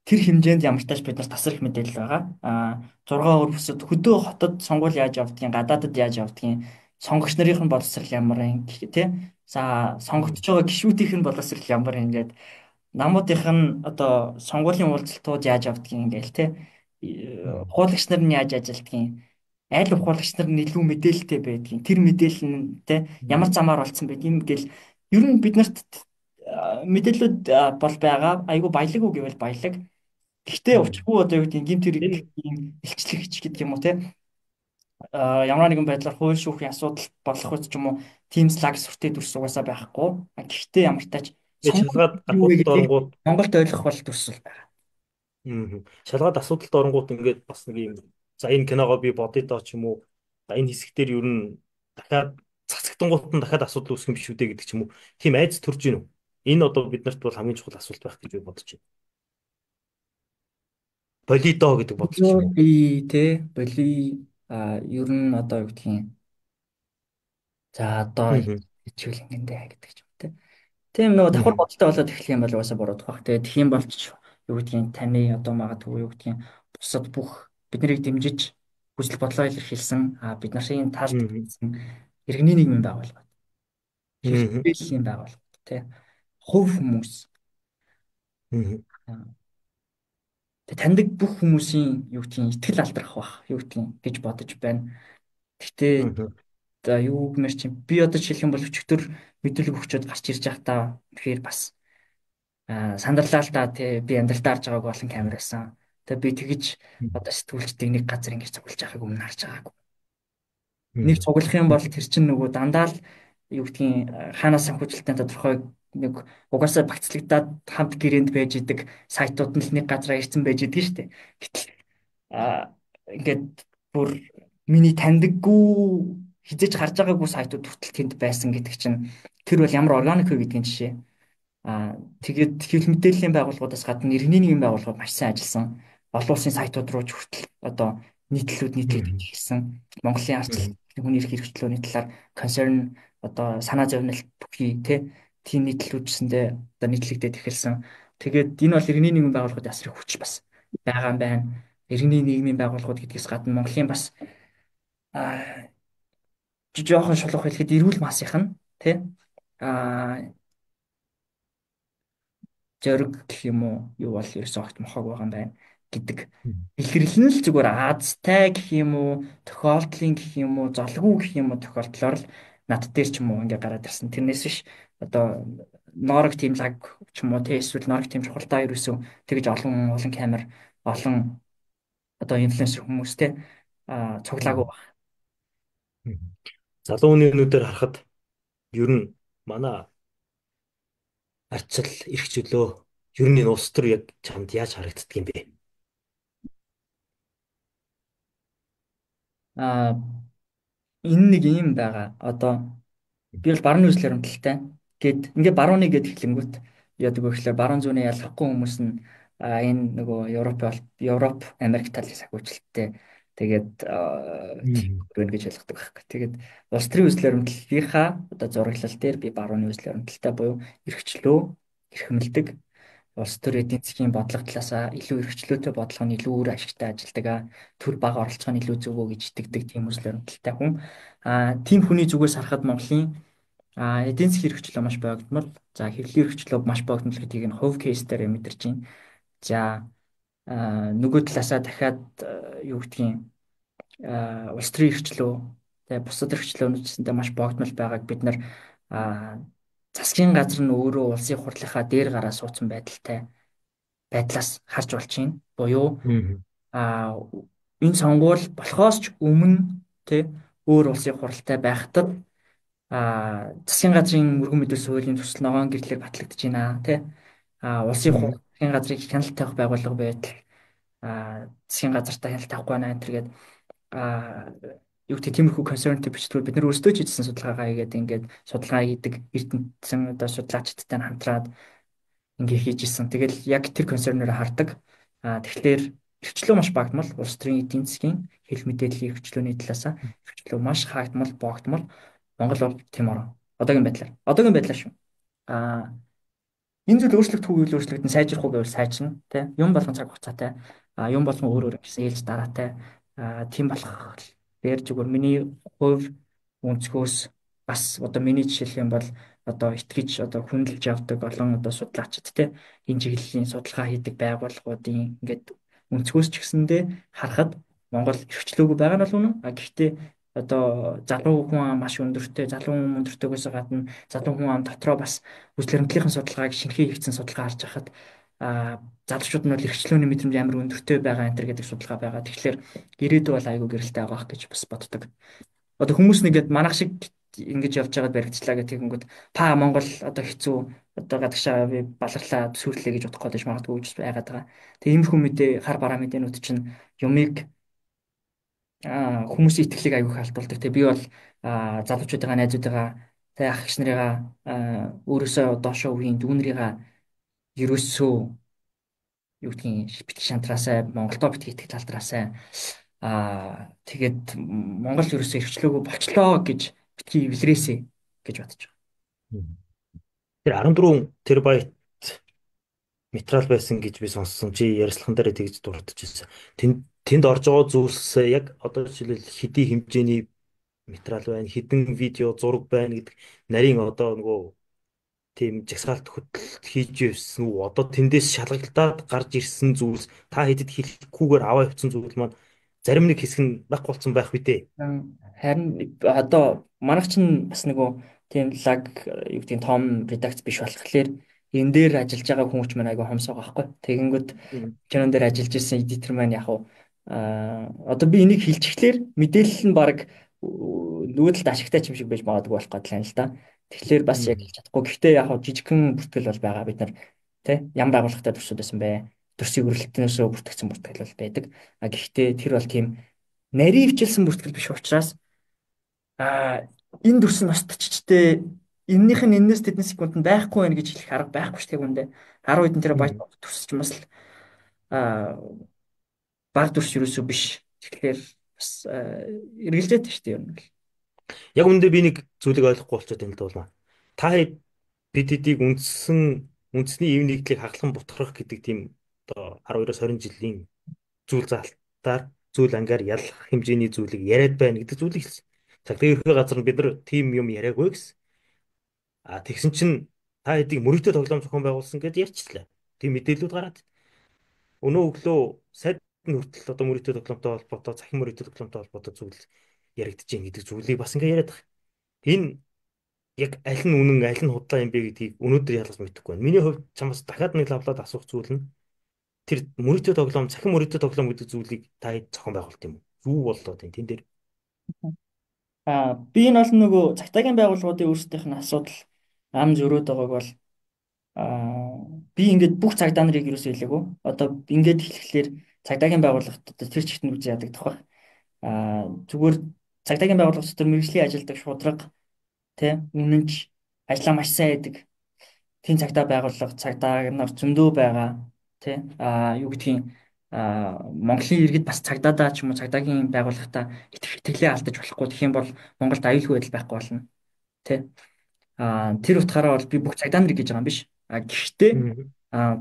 [SPEAKER 3] Тэр хэмжээнд ямар ч тач бид нар тасар их мэдээлэл байгаа. 6 өөр бүсэд хөдөө хотод сонгуул яаж явдгийг, гадаадад яаж явдгийг, сонгогч нарын боловсрал ямар юм тий. За сонгогдож байгаа гишүүдийнх нь боловсрал ямар юм гээд намуудынх нь одоо сонгуулийн уулзалтууд яаж явдгийг ингээл тий. Ухуулагч нар нь яаж ажилладгийг, аль ухуулагч нар нь илүү мэдээлэлтэй байдгийг, тэр мэдээлэл нь тий ямар замаар олцсон байд юм гэл ер нь бид нарт мэдээлэлүүд бол байгаа. Айгу баялаг уу гэвэл баялаг. Гэхдээ учиргүй одоо юу гэдэг гэмт хэрэг юм илчлэгч гэдэг юм уу те ямар нэгэн байдлаар хууль шүүхийн асуудал болох үс ч юм уу team Slack сүртэй дүрс угаасаа байхгүй. Гэхдээ ямар тач
[SPEAKER 2] шалгаад асуудалд оронгууд
[SPEAKER 3] Монголд ойлгох бол дүрс бол байгаа.
[SPEAKER 2] Шалгаад асуудалд оронгууд ингээд бас нэг юм за энэ киногоо би бодъё доо ч юм уу за энэ хэсэг дээр ер нь дахиад цацагдангуут нь дахиад асуудал үүсгэн биш үү гэдэг ч юм уу тийм айц төрж гин үү? Энэ одоо биднэрт бол хамгийн чухал асуулт байх гэж би бодож байна. Болидо гэдэг бодол ч юм уу?
[SPEAKER 3] Би тэ боли ер нь одоо юу гэдгийг за одоо хичээл ингэндэ гэдэг ч юм те. Тийм нөгөө давхар бодолтой болоод эхлэх юм бол угаасаа буруудах бах. Тэгээд тийм болч юу гэдгийг таны одоо магадгүй юу гэдгийг бусад бүх бид нарыг дэмжиж хүсэл бодлоо илэрхийлсэн бид нарын талд байсан иргэний нийгмийн байгууллагууд. Хэрэгжлийн байгууллагууд тий. Хувь хүмүүс. Тэг таньдаг бүх хүмүүсийн юу гэдгийг итгэл алдрах бах юу гэдгийг гэж бодож байна. Гэхдээ за юу гэмээр чинь би одоо жишээлх юм бол өчигдөр мэдүүлэг өгчөөд гарч ирж байхдаа тэгэхээр бас сандарлаа л да тий би амьдралдаа харж байгааг олон камер байсан. Тэгээ би тэгэж одоо сэтгүүлчдийг нэг газар ингэж цуглаж байгааг өмнө харж байгаагүй. Нэг цуглах юм бол тэр чинь нөгөө дандаа л юу гэдгийг хаанаас санхүүжилтийн тодорхой нэг угаасаа багцлагдаад хамт гэрээнд байж идэг сайтууд нь л нэг газараа ирсэн байж идэг шүү дээ. Гэтэл ингээд Бүр миний таньдаггүй хизээч харж байгаагүй сайтууд хүртэл тэнд байсан гэдэг чинь тэр бол ямар органик вэ гэдгийн жишээ. Тэгээд хэвлэл мэдээллийн байгууллагуудаас гадна иргэний нийгмийн байгууллагууд маш сайн ажилласан. Олон улсын сайтууд руу ч хүртэл одоо нийтлэлүүд нийтлэгдэж эхэлсэн. Монголын ардчлал хүний эрх хэрэгчлөөний талаар concern одоо санаа зовнилт бүхий тийм нийтлэлүүд гэсэндээ одоо нийтлэгдээд эхэлсэн. Тэгээд энэ бол иргэний нийгмийн байгууллагууд асар их хүч бас байгаа юм байна. Иргэний нийгмийн байгууллагууд гэдгээс гадна Монголын бас жоохон шулуух хэлэхэд эрүүл масынх нь тий зориг гэх юм уу юу бол ерөөсөө огт мохоог байгаа юм байна гэдэг илэрлэл нь л зүгээр Азтай гэх юм уу тохиолдлын гэх юм уу золгүй гэх юм уу тохиолдлоор л над дээр ч юм уу ингээ гараад ирсэн. Тэрнээс биш одоо ноорог тийм лаг ч юм уу тий эсвэл ноорог тийм чухалдаа ерөөсөө тэгж олон олон камер олон одоо инфлюенсер хүмүүстэй цуглаагүй баг.
[SPEAKER 2] Залуу хүний нүдээр харахад ер нь манай ардчил эрх чөлөө ер нь энэ улс төр яг чамд яаж харагддаг юм бэ?
[SPEAKER 3] Энэ нэг юм байгаа. Одоо би бол барууны үзэл баримталтай. Гэт ингээ барууны гэд хэлэнгүүт яадаг вэ гэхлээр баруун зүүнээ ялгахгүй хүмүүс нь энэ нөгөө Европ Америк талын сахиучлалтай тэгээд тийм гэж ойлгодог байхгүй. Тэгээд улс төрийн үзэл баримтлалынхаа одоо зураглал дээр би барууны үзэл баримталтай буюу эрхчлөө, эрхэмлдэг улс төр эдийн засгийн бодлого талаасаа илүү эрхчлөөтэй бодлого нь илүү үр ашигтай ажилладаг, төр бага оролцоо нь илүү зөв үү гэж итгэдэг тийм үзэл баримталтай хүн. Тийм хүний зүгээс харахад Монголын эдийн засгийн эрхчлөө маш богдмол, за хэвлэлийн эрхчлөө маш богдмол гэдгийг нь хувь кейс дээр мэдэрч байна. За нөгөө талаасаа дахиад юу гэдгийг улс төрийн эрхчлөө, тэгээ бусад эрхчлөөнүүд гэсэндээ маш богдмол байгааг бид нар засгийн газар нь өөрөө улсын хурлынхаа дээр гараа суудсан байдалтай байдлаас харж болж байна. Буюу энэ сонгуул болохоос ч өмнө тий өөр улсын хуралтай байхдаа засгийн газрын мөргөн мэдүүлсэн хуулийн төсөл ногоон гэрлээр батлагдаж байна тий. Улсын хурал засгийн газрыг хяналт тавих байгууллага байтал засгийн газартаа хяналт тавихгүй байна энэ төр гээд юу гэдэг тиймэрхүү консерватив бичлэгүүд бид нар өөрсдөө ч хийсэн судалгаагаа хийгээд ингээд судалгаа хийдэг эрдэмтэн одоо судлаачдтай хамтраад ингээ хийж исэн. Тэгэл яг тэр консерноор хардаг. Тэгэхээр эрхчлөө маш багтмал улс төрийн эдийн засгийн хэл мэдээллийн эрхчлөөний талаасаа эрхчлөө маш хаагдмал богдмол Монгол бол тийм орон. Одоогийн байдлаар. Одоогийн байдлаар шүү. Энэ зүйл өөрчлөгдөх үү өөрчлөгдөн сайжрах уу гэвэл сайжирна тий. Юм болгон цаг хугацаатай. Юм болгон өөр өөр гэсэн ээлж дараатай. Тийм болох дээр зүгээр миний хувь өнцгөөс бас одоо миний жишээлх юм бол одоо итгэж одоо хүндэлж явдаг олон одоо судлаачид те энэ чиглэлийн судалгаа хийдэг байгууллагуудын ингээд өнцгөөс ч гэсэндээ харахад Монгол эрхчлөөгүй байгаа нь бол үнэн. Гэхдээ одоо залуу хүн ам маш өндөртэй, залуу хүн өндөртэйгөөс гадна залуу хүн ам дотроо бас үзэл баримтлалын судалгааг шинэхэн хийгдсэн судалгаа харж байхад залуучууд нь бол эрхчлөөний мэдрэмж амар өндөртэй байгаа энэ төр гэдэг судалгаа байгаа. Тэгэхээр ирээдүй бол айгүй гэрэлтэй байгаа ах гэж бас боддог. Одоо хүмүүс нэгэд манайх шиг ингэж явж байгаад баригдчлаа гэх тэгэнгүүт па Монгол одоо хэцүү одоо гадагшаа би баларлаа сүрлээ гэж бодох гэж магадгүй гэж байгаад байгаа. Тэгээ иймэрхүү мэдээ хар бараа мэдээнүүд чинь юмыг хүмүүсийн итгэлийг айгүй их алдуулдаг. Тэгээ би бол залуучуудыгаа найзуудыгаа тэгээ ах эгч нарыгаа өөрөөсөө доошоо үеийн дүүнрийгаа ерөөсөө юу гэдгийг битгий шантраасай Монголдоо битгий итгэл алдраасай тэгээд Монгол ерөөсөө эрхчлөөгүй болчлоо гэж битгий эвлэрээсэй гэж бодож
[SPEAKER 2] байгаа. Тэр 14 терабайт материал байсан гэж би сонссон. Чи ярилцлаган дээр тэгж дурдчихсан. Тэнд орж байгаа зүйлс яг одоо жишээлбэл хэдий хэмжээний материал байна, хэдэн видео, зураг байна гэдэг нарийн одоо нөгөө тийм жагсаалт хөтлөлт хийж явсан үү? Одоо тэндээс шалгалтаад гарч ирсэн зүйлс та хэдэд хэлэхгүйгээр аваа явцсан зүйл маань зарим нэг хэсэг нь байхгүй болсон байх үү дээ.
[SPEAKER 3] Харин одоо манайх чинь бас нөгөө тийм лаг юу гэдгийг том редакц биш болохоор энэ дээр ажиллаж байгаа хүмүүс маань айгүй хомс байгаа байхгүй. Тэгэнгүүт кинон дээр ажиллаж исэн эдитер маань яг одоо би энийг хэлчихлээр мэдээлэл нь баг нөгөө талд ашигтай юм шиг байж магадгүй болох гэдэг юм л да. Тэгэхээр бас яг хэлж чадахгүй. Гэхдээ яг жижигхэн бүртгэл бол байгаа. Бид нар тий ям байгууллагатай төсүүд байсан бэ. Төсвийн өрөлтнөөсөө бүртгэгдсэн бүртгэл бол байдаг. А гэхдээ тэр бол тийм Нарийн хвчилсэн бүртгэл биш учраас энэ дүрс нь устчихжтэй, эннийх нь энэс тэдэн секунд нь байхгүй байх гэж хэлэх арга байхгүй шүү дээ үндэ. 10 хэдэн терабайт дүрс ч бас л баг дүрс юусоо биш. Тэгэхээр бас эргэлзээтэй шүү дээ ер нь.
[SPEAKER 2] Яг үндэ би нэг зүйлийг ойлгохгүй болчиход байна л да болмаа. Та бид хэдийг үндэсний ив нэгдлийг хаглан бутгарах гэдэг тийм одоо 12-оос 20 жилийн зүйл залтаар зүйл ангаар ялах хэмжээний зүйлийг яриад байна гэдэг зүйлийг хэлсэн. Цагдаа ерхий газар нь бид нар тийм юм яриаггүй гэсэн. А тэгсэн чинь та хэдийг мөрөгтэй тоглоом зохион байгуулсан гэж ярьчлаа. Тийм мэдээлэлүүд гараад. Өнөө өглөө сайд нь хүртэл одоо мөрөгтэй тоглоомтой холбоотой, цахим мөрөгтэй тоглоомтой холбоотой зүйл яригдж байна гэдэг зүйлийг бас ингээ яриад байгаа. Энэ яг аль нь үнэн, аль нь худлаа юм бэ гэдгийг өнөөдөр ялгаж мэдэхгүй байна. Миний хувьд чамаас дахиад нэг лавлаад асуух зүйл нь тэр мөрөгтэй тоглоом, цахим мөрөгтэй тоглоом гэдэг зүйлийг та хэд зохион байгуулт юм уу? Юу боллоо тэн дээр?
[SPEAKER 3] Би энэ бол нөгөө цагдаагийн байгууллагуудын өөрсдийнх нь асуудал ам зөрөөд байгааг бол би ингээд бүх цагдаа нарыг юусоо хэлээгүй. Одоо ингээд хэлэхлээр цагдаагийн байгууллагт одоо тэр чигт нь үзий ядагдах байх. Зүгээр цагдаагийн байгууллага дотор мэргэжлийн ажилдаг шудраг тэ үнэнч ажлаа маш сайн хийдэг. Тийм цагдаа байгууллага цагдаа нар зөндөө байгаа тэ юу гэдгийг Монголын иргэд бас цагдаадаа ч юм уу цагдаагийн байгууллагатаа итгэлээ алдаж болохгүй. Тэгэх юм бол Монголд аюулгүй байдал байхгүй болно. Тэ? Тэр утгаараа бол би бүх цагдаа нарыг гэж байгаа юм биш. Гэхдээ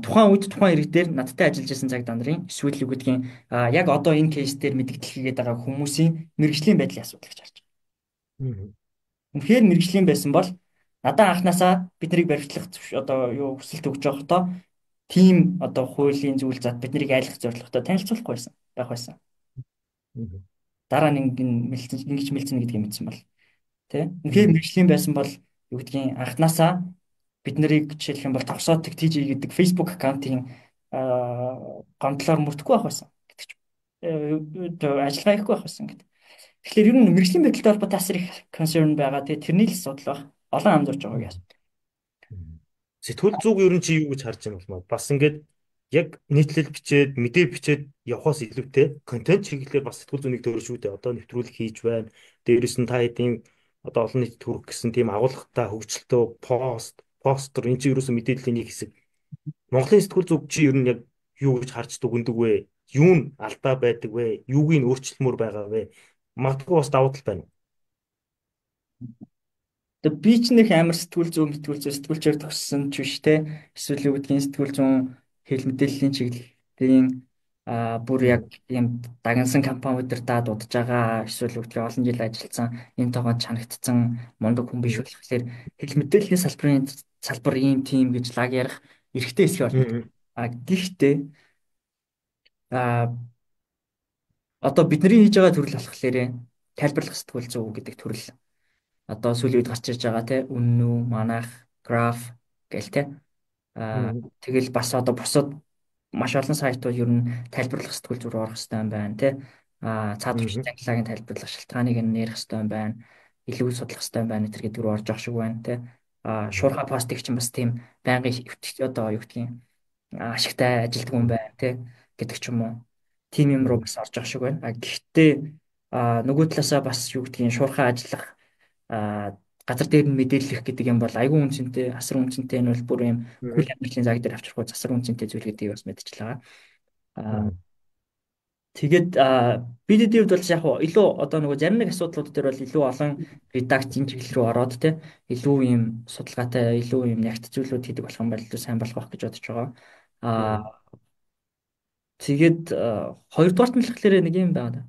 [SPEAKER 3] тухайн үед тухайн иргэдээр дээр надтай ажиллаж байсан цагдаа нарын эсвэл юу гэдгийг яг одоо энэ кейс дээр мэдгдэл хийгээд байгаа хүмүүсийн мэргэжлийн байдлын асуудал гэж харж байгаа. Үнэхээр мэргэжлийн байсан бол надад анханасаа бид нарыг баривчлах одоо юу хүсэлт өгч байхдаа тийм одоо хуулийн зүйл зат бид нарыг айлгах зорилготой танилцуулахгүй байсан байх байсан. Дараа нь ингэж мэлцэн гэдгийг мэдсэн бол тий. Үнэхээр мэргэжлийн байсан бол юу гэдгийг анханасаа бид нарыг жишээлх юм бол тогсоотог TJ гэдэг Facebook аккаунтын гомдлоор мөрдөхгүй байх байсан гэдэг ч ажиллагаа хийхгүй байх байсан гэдэг. Тэгэхээр ер нь мэргэжлийн байдалтай холбоотой асар их concern байгаа. Тэгээ тэрний л асуудал байх. Олон ам зурж байгааг асуудал.
[SPEAKER 2] Сэтгүүл зүг ер нь чи юу гэж харж байна болмоо? Бас ингээд яг нийтлэл бичээд, мэдээ бичээд явхаас илүүтэй контент чиглэлээр бас сэтгүүл зүйнийг төрөж шүү дээ. Одоо нэвтрүүлэг хийж байна. Дээрээс нь та хэдийн одоо олон нийтэд хүрэх гэсэн тийм агуулгатай хөгжилтөө пост, постэр энэ чинь ерөөсөө мэдээллийн нэг хэсэг. Монголын сэтгүүл зүг чи ер нь яг юу гэж харж дүгнэдэг вэ? Юу нь алдаа байдаг вэ? Юуг нь өөрчлөмөр байгаа вэ? Магадгүй бас давуу тал байна уу?
[SPEAKER 3] Тэгээ би ч нэг амар сэтгүүл зүүн мэтгүүл зүүн сэтгүүлчээр төгссөн ч биш те. Эсвэл юу гэдгийг сэтгүүл зүүн хэл мэдээллийн чиглэлийн бүр яг ийм дагнсан компани удирдаад удаж байгаа эсвэл юу гэдгийг олон жил ажилласан энэ тоогоонд чанагдсан мундаг хүн биш болохоор хэл мэдээллийн салбарын салбар ийм тийм гэж лаг ярих эрхтэй хэсэг болно. Гэхдээ одоо бидний хийж байгаа төрөл болохоор тайлбарлах сэтгүүл зүү гэдэг төрөл одоо сүүлийн үед гарч ирж байгаа те үнэн үү манах граф гэл те тэгэл бас одоо бусад маш олон сайтууд ер нь тайлбарлах сэтгүүл зүү рүү орох хэрэгтэй юм байна те цаад хүчтэй ангилагийн тайлбарлах шалтгааныг нь ярих хэрэгтэй юм байна, илүү судлах хэрэгтэй юм байна гэдэг рүү орж явах шиг байна те шуурхай постыг чинь бас тийм байнгын одоо юу гэдгийг ашигтай ажилтг юм байна те гэдэг ч юм уу тийм юм руу бас орж явах шиг байна. Гэхдээ нөгөө талаасаа бас юу гэдгийг шуурхай ажиллах газар дээр нь мэдээлэх гэдэг юм бол айгүй үнцэнтэй, асар үнцэнтэй энэ бол бүр юм хөл амьдралын цаг дээр авчрахгүй засар үнцэнтэй зүйл гэдгийг бас мэдчихлээ. Тэгээд BDD хувьд бол яг илүү одоо нөгөө зарим нэг асуудлууд дээр бол илүү олон редакц энэ чиглэл рүү ороод те илүү юм судалгаатай, илүү юм нягт зүйлүүд хийдэг болох юм бол илүү сайн болох байх гэж бодож байгаа. Тэгээд хоёрдугаарт нь болохоор нэг юм байна.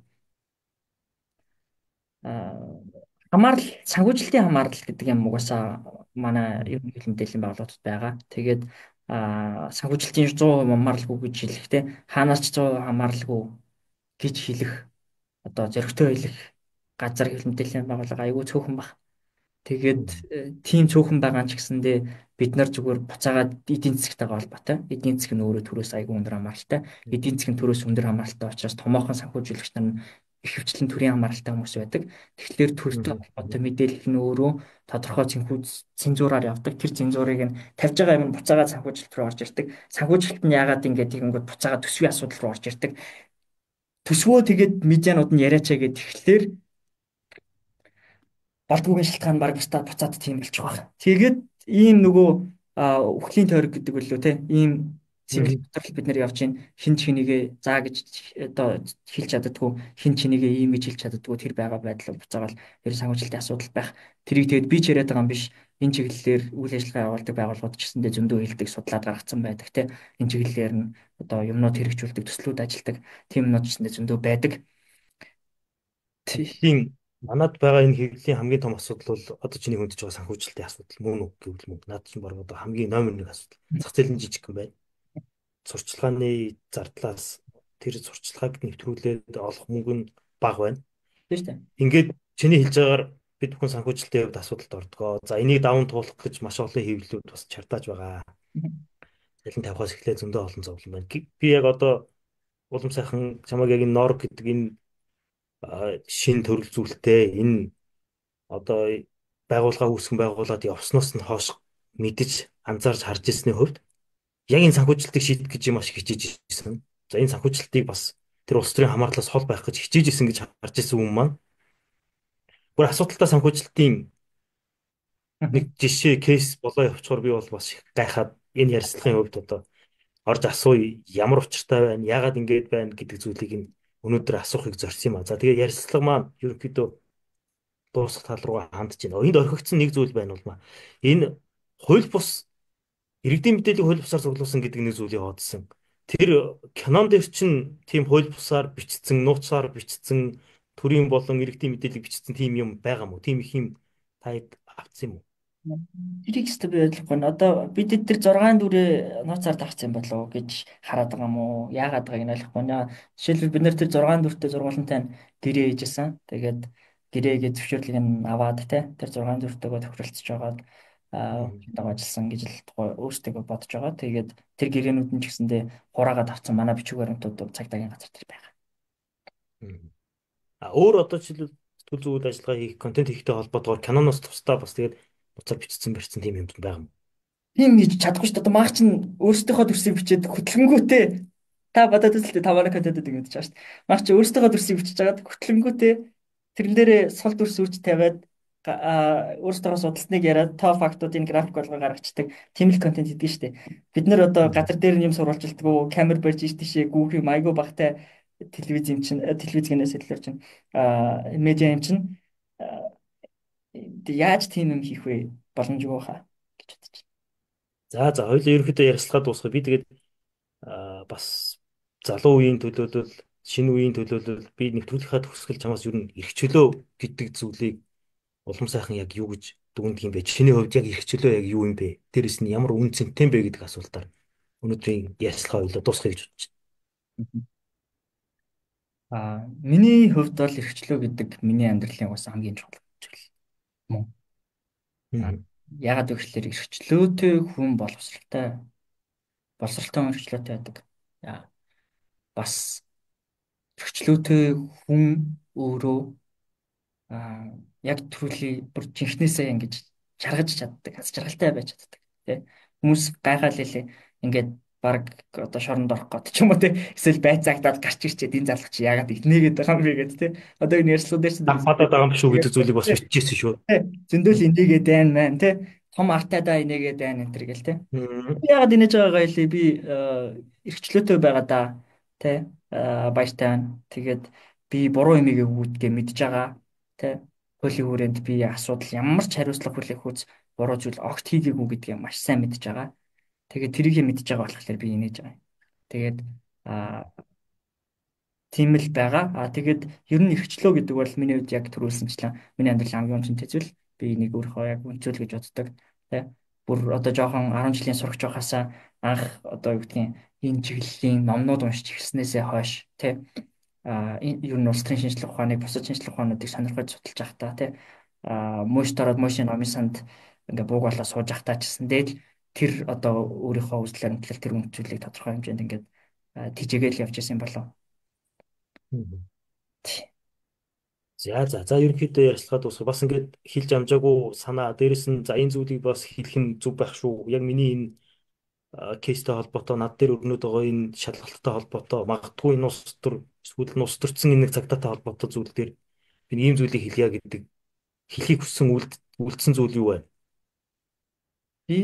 [SPEAKER 3] Хамаарал, санхүүжилтийн хамаарал гэдэг юм угаасаа манай ерөнхий мэдээллийн байгууллагуудад байгаа. Тэгээд санхүүжилтийн 100% хамааралгүй гэж хэлэх те хаанаас ч 100% хамааралгүй гэж хэлэх одоо зоригтой хэлэх газар хэвлэл мэдээллийн байгууллага айгүй цөөхөн баг. Тэгээд тийм цөөхөн байгаа ч гэсэндээ бид нар зүгээр буцаагаад эдийн засгтайгаа холбоотой. Эдийн засаг нь өөрөө төрөөс айгүй өндөр хамааралтай. Эдийн засаг нь төрөөс өндөр хамааралтай учраас томоохон санхүүжүүлэгч нар нь ихэвчлэн төрийн хамааралтай хүмүүс байдаг. Тэгэхээр төртэй холбоотой мэдээлэл нь өөрөө тодорхой цензураар явдаг. Тэр цензурыг нь тавьж байгаа юм нь буцаагаад санхүүжилт рүү орж ирдэг. Санхүүжилт нь яагаад ингэж тэгэнгүүт буцаагаад төсвийн асуудал руу орж ирдэг. Төсвөө тэгээд медианууд нь яриачаа гэд тэгэхээр болдгоогийн шалтгаан баг буцаад тийм болчих واخ. Тэгээд ийм нөгөө үхлийн тойрог гэдэг үлээ те ийм цэвэрлэг дотор бид нэр явж байна. Хин ч хинийгээ заа гэж одоо хэлж чаддаггүй, хин ч хинийгээ ийм гэж хэлж чаддаггүй тэр байгаа байдал буцаагаал ер нь санхүүжилтийн асуудал байх. Тэрийг тэгээд би ч яриад байгаа юм биш. Энэ чиглэлээр үйл ажиллагаа явуулдаг байгууллагууд ч гэсэндээ зөндөө хэлдэг, судлаад гаргацсан байдаг те. Энэ чиглэлээр нь одоо юмнууд хэрэгжүүлдэг, төслүүд ажилладаг тийм юмнууд ч гэсэндээ зөндөө байдаг.
[SPEAKER 2] Тийм манад байгаа энэ хэвлэлийн хамгийн том асуудал бол одоо чиний хөндөж байгаа санхүүжилтийн асуудал мөн үү гэвэл мөн. Наад чинь баг одоо хамгийн номер 1 асуудал. Зах зээл нь жижиг юм байна. Сурчлагын зардлаас тэр сурчлагыг нэвтрүүлээд олох мөнгө нь бага байна.
[SPEAKER 3] Тийм шүү дээ.
[SPEAKER 2] Ингээд чиний хэлж байгаагаар бид бүхэн санхүүжилтийн хувьд асуудалд ордгоо. За энийг даван туулах гэж маш олон хэвлэлүүд бас чардааж байгаа. Цалин тавихаас эхлээд зөндөө олон зовлон байна. Би яг одоо улам сайхан чамайг яг энэ норг гэдэг энэ шин төрөл зүйлтэй энэ одоо байгууллага үүсгэн байгуулад явсноос нь хойш мэдэж анзаарч харж ирсний хувьд яг энэ санхүүжилтийг шийдэх гэж маш их хичээж ирсэн. За энэ санхүүжилтийг бас тэр улс төрийн хамаарлаас хол байх гэж хичээж ирсэн гэж харж ирсэн хүмүүс маань бүр асуудалтай санхүүжилтийн нэг жишээ кейс болоо явчихвар би бол бас их гайхаад энэ ярилцлагын хувьд одоо орж асууя, ямар учиртай байна, яагаад ингэж байна гэдэг зүйлийг нь өнөөдөр асуухыг зорьсон юм а. За тэгээ ярилцлага маань ерөнхийдөө дуусах тал руугаа хандж байна. Энд орхигдсон нэг зүйл байна бол маа. Энэ хууль бус иргэдийн мэдээллийг хууль бусаар цуглуулсан гэдэг нэг зүйлийг хоодсон. Тэр кинон дээр чинь тийм хууль бусаар бичсэн, нууцаар бичсэн, төрийн болон иргэдийн мэдээллийг бичсэн тийм юм байгаа мó? Тийм их юм таад авцсан юм уу?
[SPEAKER 3] Тэрийг ч би ойлгохгүй. Одоо бид тэр 6 дүрээ нууцаар дарсан юм болов уу гэж хараад байгаа юм уу? Яагаад байгааг нь ойлгохгүй. Жишээлбэл бид нэр тэр 6 дүртэй зургуулантай гэрээ хийжсэн. Тэгээд гэрээгээ зөвшөөрлийг нь аваад те тэр 6 дүртэйгөө тохиролцож байгаад ажилласан гэж л өөрсдөө бодож байгаа. Тэгээд тэр гэрээнүүд нь ч гэсэндээ хураагаад авсан манай бичиг баримтууд цагдаагийн газар дээр байгаа.
[SPEAKER 2] А өөр одоо жишээлбэл сэтгүүл зүйн ажиллагаа хийх, контент хийхтэй холбоотойгоор киноноос тусдаа бас тэгээд буцаад бичсэн барьсан тийм юм байгаа юм.
[SPEAKER 3] Тийм хийж чадахгүй шүү дээ. Одоо мах чинь өөрсдийнхөө дүрсийг бичээд хөтлөнгүүтээ та бодоод үзэлтэй та манай контентууд ингэж байгаа шүү дээ. Мах чи өөрсдийнхөө дүрсийг бичиж хагаад хөтлөнгүүтээ тэрэн дээрээ сул дүрс үүч тавиад өөрсдийнхөө судалсныг яриад тоо фактуудын график болгоо гаргацдаг тийм л контент хийдэг шүү дээ. Бид нэр одоо газар дээр нь юм сурвалжилдаггүй, камер барьж иш тийшээ гүүх юм айгүй багтай телевиз юм чинь телевиз гэнэ сэтэлэр чинь медиа юм чинь яаж тийм юм хийх вэ? Боломжгүй хаа гэж бодож байна.
[SPEAKER 2] За хоёулаа ерөнхийдөө ярилцлага дуусгая. Би тэгээд бас залуу үеийн төлөөлөл, шинэ үеийн төлөөлөл би нэвтрүүлгийнхаа төгсгөл чамаас ер нь эрх чөлөө гэдэг зүйлийг улам сайхан яг юу гэж дүгнэдэг юм бэ? Чиний хувьд яг эрх чөлөө яг юу юм бэ? Дээрэс нь ямар үн цэнтэй юм бэ гэдэг асуултаар өнөөдрийн ярилцлага хоёулаа дуусгая гэж бодож
[SPEAKER 3] байна. Миний хувьд бол эрх чөлөө гэдэг миний амьдралын угаасаа хамгийн чухал зүйл мөн. Яагаад гэвэл эрх чөлөөтэй хүн боловсралтай хүн эрх чөлөөтэй байдаг. Бас эрх чөлөөтэй хүн өөрөө яг төрөлийн бүр жинхнээсээ ингэж чаргаж чаддаг, аз жаргалтай байж чаддаг тий. Хүмүүс гайхаал хэлээ ингээд баг одоо шоронд орох гээд ч юм уу тий. Эсвэл байцаагтаад гарч ирчээд энэ залах чи яагаад инээгээд байгаа юм бэ гэд тий. Одоо энэ ярилцлага дээр чинь
[SPEAKER 2] падаад байгаа юм шүү гэдэг зүйлийг бас бичижсэн шүү.
[SPEAKER 3] Тий. Зөндөл инээгээд байна маань тий. Том артайдаа инээгээд байна энэ төр гэл тий. Яагаад инээж байгаагаа хэлээ би эрх чөлөөтэй байгаа да тий. Баяртай байна. Тэгээд би буруу юм ийгээгүй гэдгээ мэдж байгаа тий. Хуулийн хүрээнд би асуудал ямар ч хариуцлага хүлээх үз буруу зүйл огт хийгээгүй гэдгээ маш сайн мэдж байгаа. Тэгээд тэрийг мэдж байгаа болохоор би инээж байгаа юм. Тэгээд тийм л байгаа. Тэгээд ер нь эрхчлөө гэдэг бол миний хувьд яг түрүүлсэнчлэн миний амьдралын хамгийн үнцэнтэй зүйл. Би энийг өөрийнхөө яг үнцэл гэж боддог. Тэ? Бүр одоо жоохон 10 жилийн сурагч байхасаа анх одоо юу гэдгийг энэ чиглэлийн номнууд уншиж эхэлснээсээ хойш тэ ер нь улс төрийн шинжлэх ухааныг бусад шинжлэх ухаануудыг сонирхож судалж байхдаа тэ мөшт ороод мөшийн номын санд ингээ бууг болоо сууж байхдаа ч гэсэн дээ тэр одоо өөрийнхөө үзэл баримтлал тэр үнцүүлийг тодорхой хэмжээнд ингээд тийжээгээл явж исэн болов.
[SPEAKER 2] За ерөнхийдөө ярилцлага дуусгах. Бас ингээд хэлж амжаагүй санаа дээрэс нь за энэ зүйлийг бас хэлэх нь зүг байх шүү. Яг миний энэ Case тэй холбоотой, над дээр өрнөд байгаа энэ шалгалттай холбоотой, магадгүй энэ улс төр эсвэл улс төрсөн энэ нэг цагдаатай холбоотой зүйл дээр би ийм зүйлийг хэлье гэдэг хэлхийг хүссэн үлдсэн зүйл юу вэ?
[SPEAKER 3] Би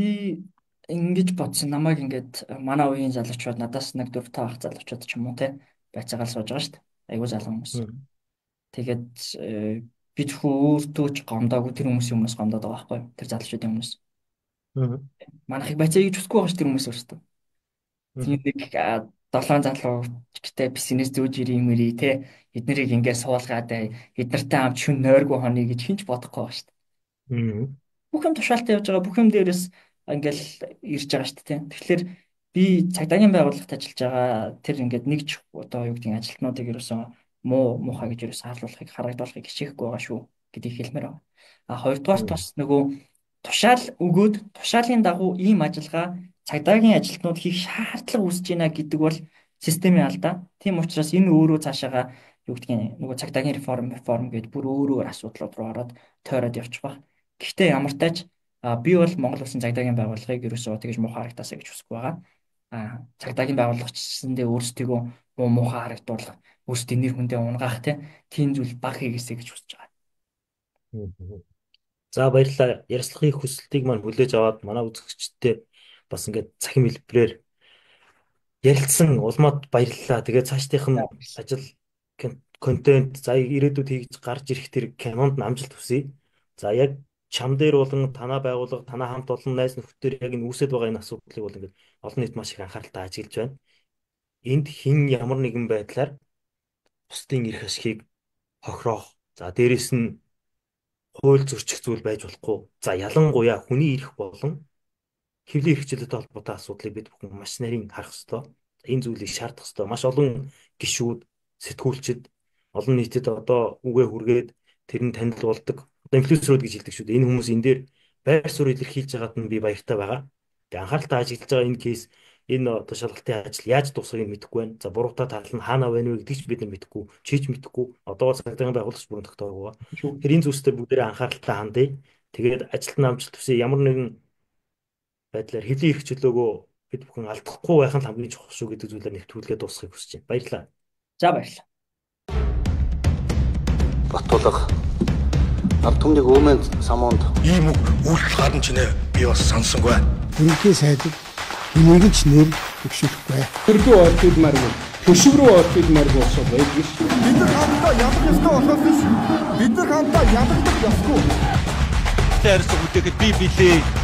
[SPEAKER 3] ингэж бодсон. Намайг ингээд манай үеийн залуучууд, надаас нэг 4-5 ах залуучууд ч юм уу те байцаагаар сууж байгаа шүү дээ. Айгуу залуу хүмүүс. Тэгээд би зөвхөн өөртөө ч гомдоогүй, тэр хүмүүсийн өмнөөс гомдоод байгаа байхгүй юу? Тэр залуучуудын өмнөөс. Манайхыг байцаа хийж хүсэхгүй байгаа шүү тэр хүмүүс өөрсдөө. Тийм нэг 7 залуу гэтээ бизнес зөөж ирээ юм ирээ те эднэрийг ингээд суулгаад эднэртэй хамт шүн нойргүй хонё гэж хинч бодохгүй байгаа шүү дээ. Бүх юм тушаалтай явж байгаа, бүх юм дээрээс ингээл ирж байгаа шүү дээ. Тэгэхээр би цагдаагийн байгууллагт ажиллаж байгаа тэр ингээд нэг ч одоо юу гэдгийг ажилтнуудыг ерөөсөө муу муухай гэж ерөөсөө харуулахыг, харагдуулахыг хичээхгүй байгаа шүү гэдгийг хэлмээр байна. А хоёрдугаарт бас нөгөө тушаал өгөөд тушаалын дагуу ийм ажиллагаа цагдаагийн ажилтнууд хийх шаардлага үүсэж байна гэдэг бол системийн алдаа. Тийм учраас энэ өөрөө цаашаага юу гэдгийг нөгөө цагдаагийн реформ гэдээ бүр өөр өөр асуудлууд руу ороод тойроод явчих баг. Гэхдээ ямар тач би бол Монгол Улсын цагдаагийн байгууллагыг ерөөсөө тэгж муухай харагдаасаа гэж хүсэхгүй байгаа. Цагдаагийн байгууллага ч гэсэндээ өөрсдийгөө муу муухай харагдуулах, өөрсдийн нэр хүндээ унгаах тийм зүйл баг хийгээсэй гэж хүсэж байгаа.
[SPEAKER 2] За баярлалаа. Ярилцлагын хүсэлтийг маань хүлээж аваад манай үзэгчдээ бас ингээд цахим хэлбэрээр ярилцсан улмаад баярлалаа. Тэгээд цаашдынх нь ажил контент за ирээдүйд хийж гарч ирэх тэр кинонд нь амжилт хүсье. За яг чам дээр болон танаа байгууллага, танаа хамт олон найз нөхдөд яг энэ үүсэт байгаа энэ асуудлыг бол ингээд олон нийт маш их анхааралтай ажиглаж байна. Энд хэн ямар нэгэн байдлаар бусдын эрх ашигыг хохироох, за дээрэс нь хууль зөрчих зүйл байж болохгүй. За ялангуяа хүний эрх болон хэвлэлийн эрх чөлөөтэй холбоотой асуудлыг бид бүхэн маш нарийн харах ёстой. Энэ зүйлийг шаардах ёстой. Маш олон гишүүд, сэтгүүлчид олон нийтэд одоо үгээ хүргээд тэр нь танил болдог. Одоо инфлюенсерүүд гэж хэлдэг шүү дээ. Энэ хүмүүс энэ дээр байр суурь илэрхийлж байгаад нь би баяртай байгаа. Тэгээ анхааралтай ажиглаж байгаа энэ кейс, энэ одоо шалгалтын ажил яаж дуусахыг мэдэхгүй байна. За буруутай тал нь хаана байна вэ гэдгийг ч бид нар мэдэхгүй, чийж мэдэхгүй. Одоо цагдаагийн байгууллагч бүрэн тогтоог байгаа. Тэгэхээр энэ зүйлсээр бүгдээрээ анхааралтай хандъя. Тэгээд ажилд нь амжилт хүсье. Ямар нэгэн байдлаар хэвлэлийн эрх чөлөөгөө бид бүхэн алдахгүй байх нь хамгийн чухал шүү гэдэг зүйлээр нэвтрүүлгээ дуусгахыг хүсэж байна. Баярлалаа.
[SPEAKER 3] За баярлалаа.
[SPEAKER 4] Батулга ард түмнийг өмнө самуунд
[SPEAKER 5] ийм үг үйлдэл гарна ч нэ би бас санасангүй.
[SPEAKER 1] Ерөнхий сайдад энийг ч нэр дэвшүүлэхгүй.
[SPEAKER 6] Төрдөө орчуулмааргүй, төшөг рүү орчуулмааргүй босоод байдаг ш.
[SPEAKER 1] Бид нар хамтдаа ядах ёстой болохоос биш. Бид нар хамтдаа ядагдах ёсгүй.
[SPEAKER 7] Хайрцаг үдээхэд би билээ.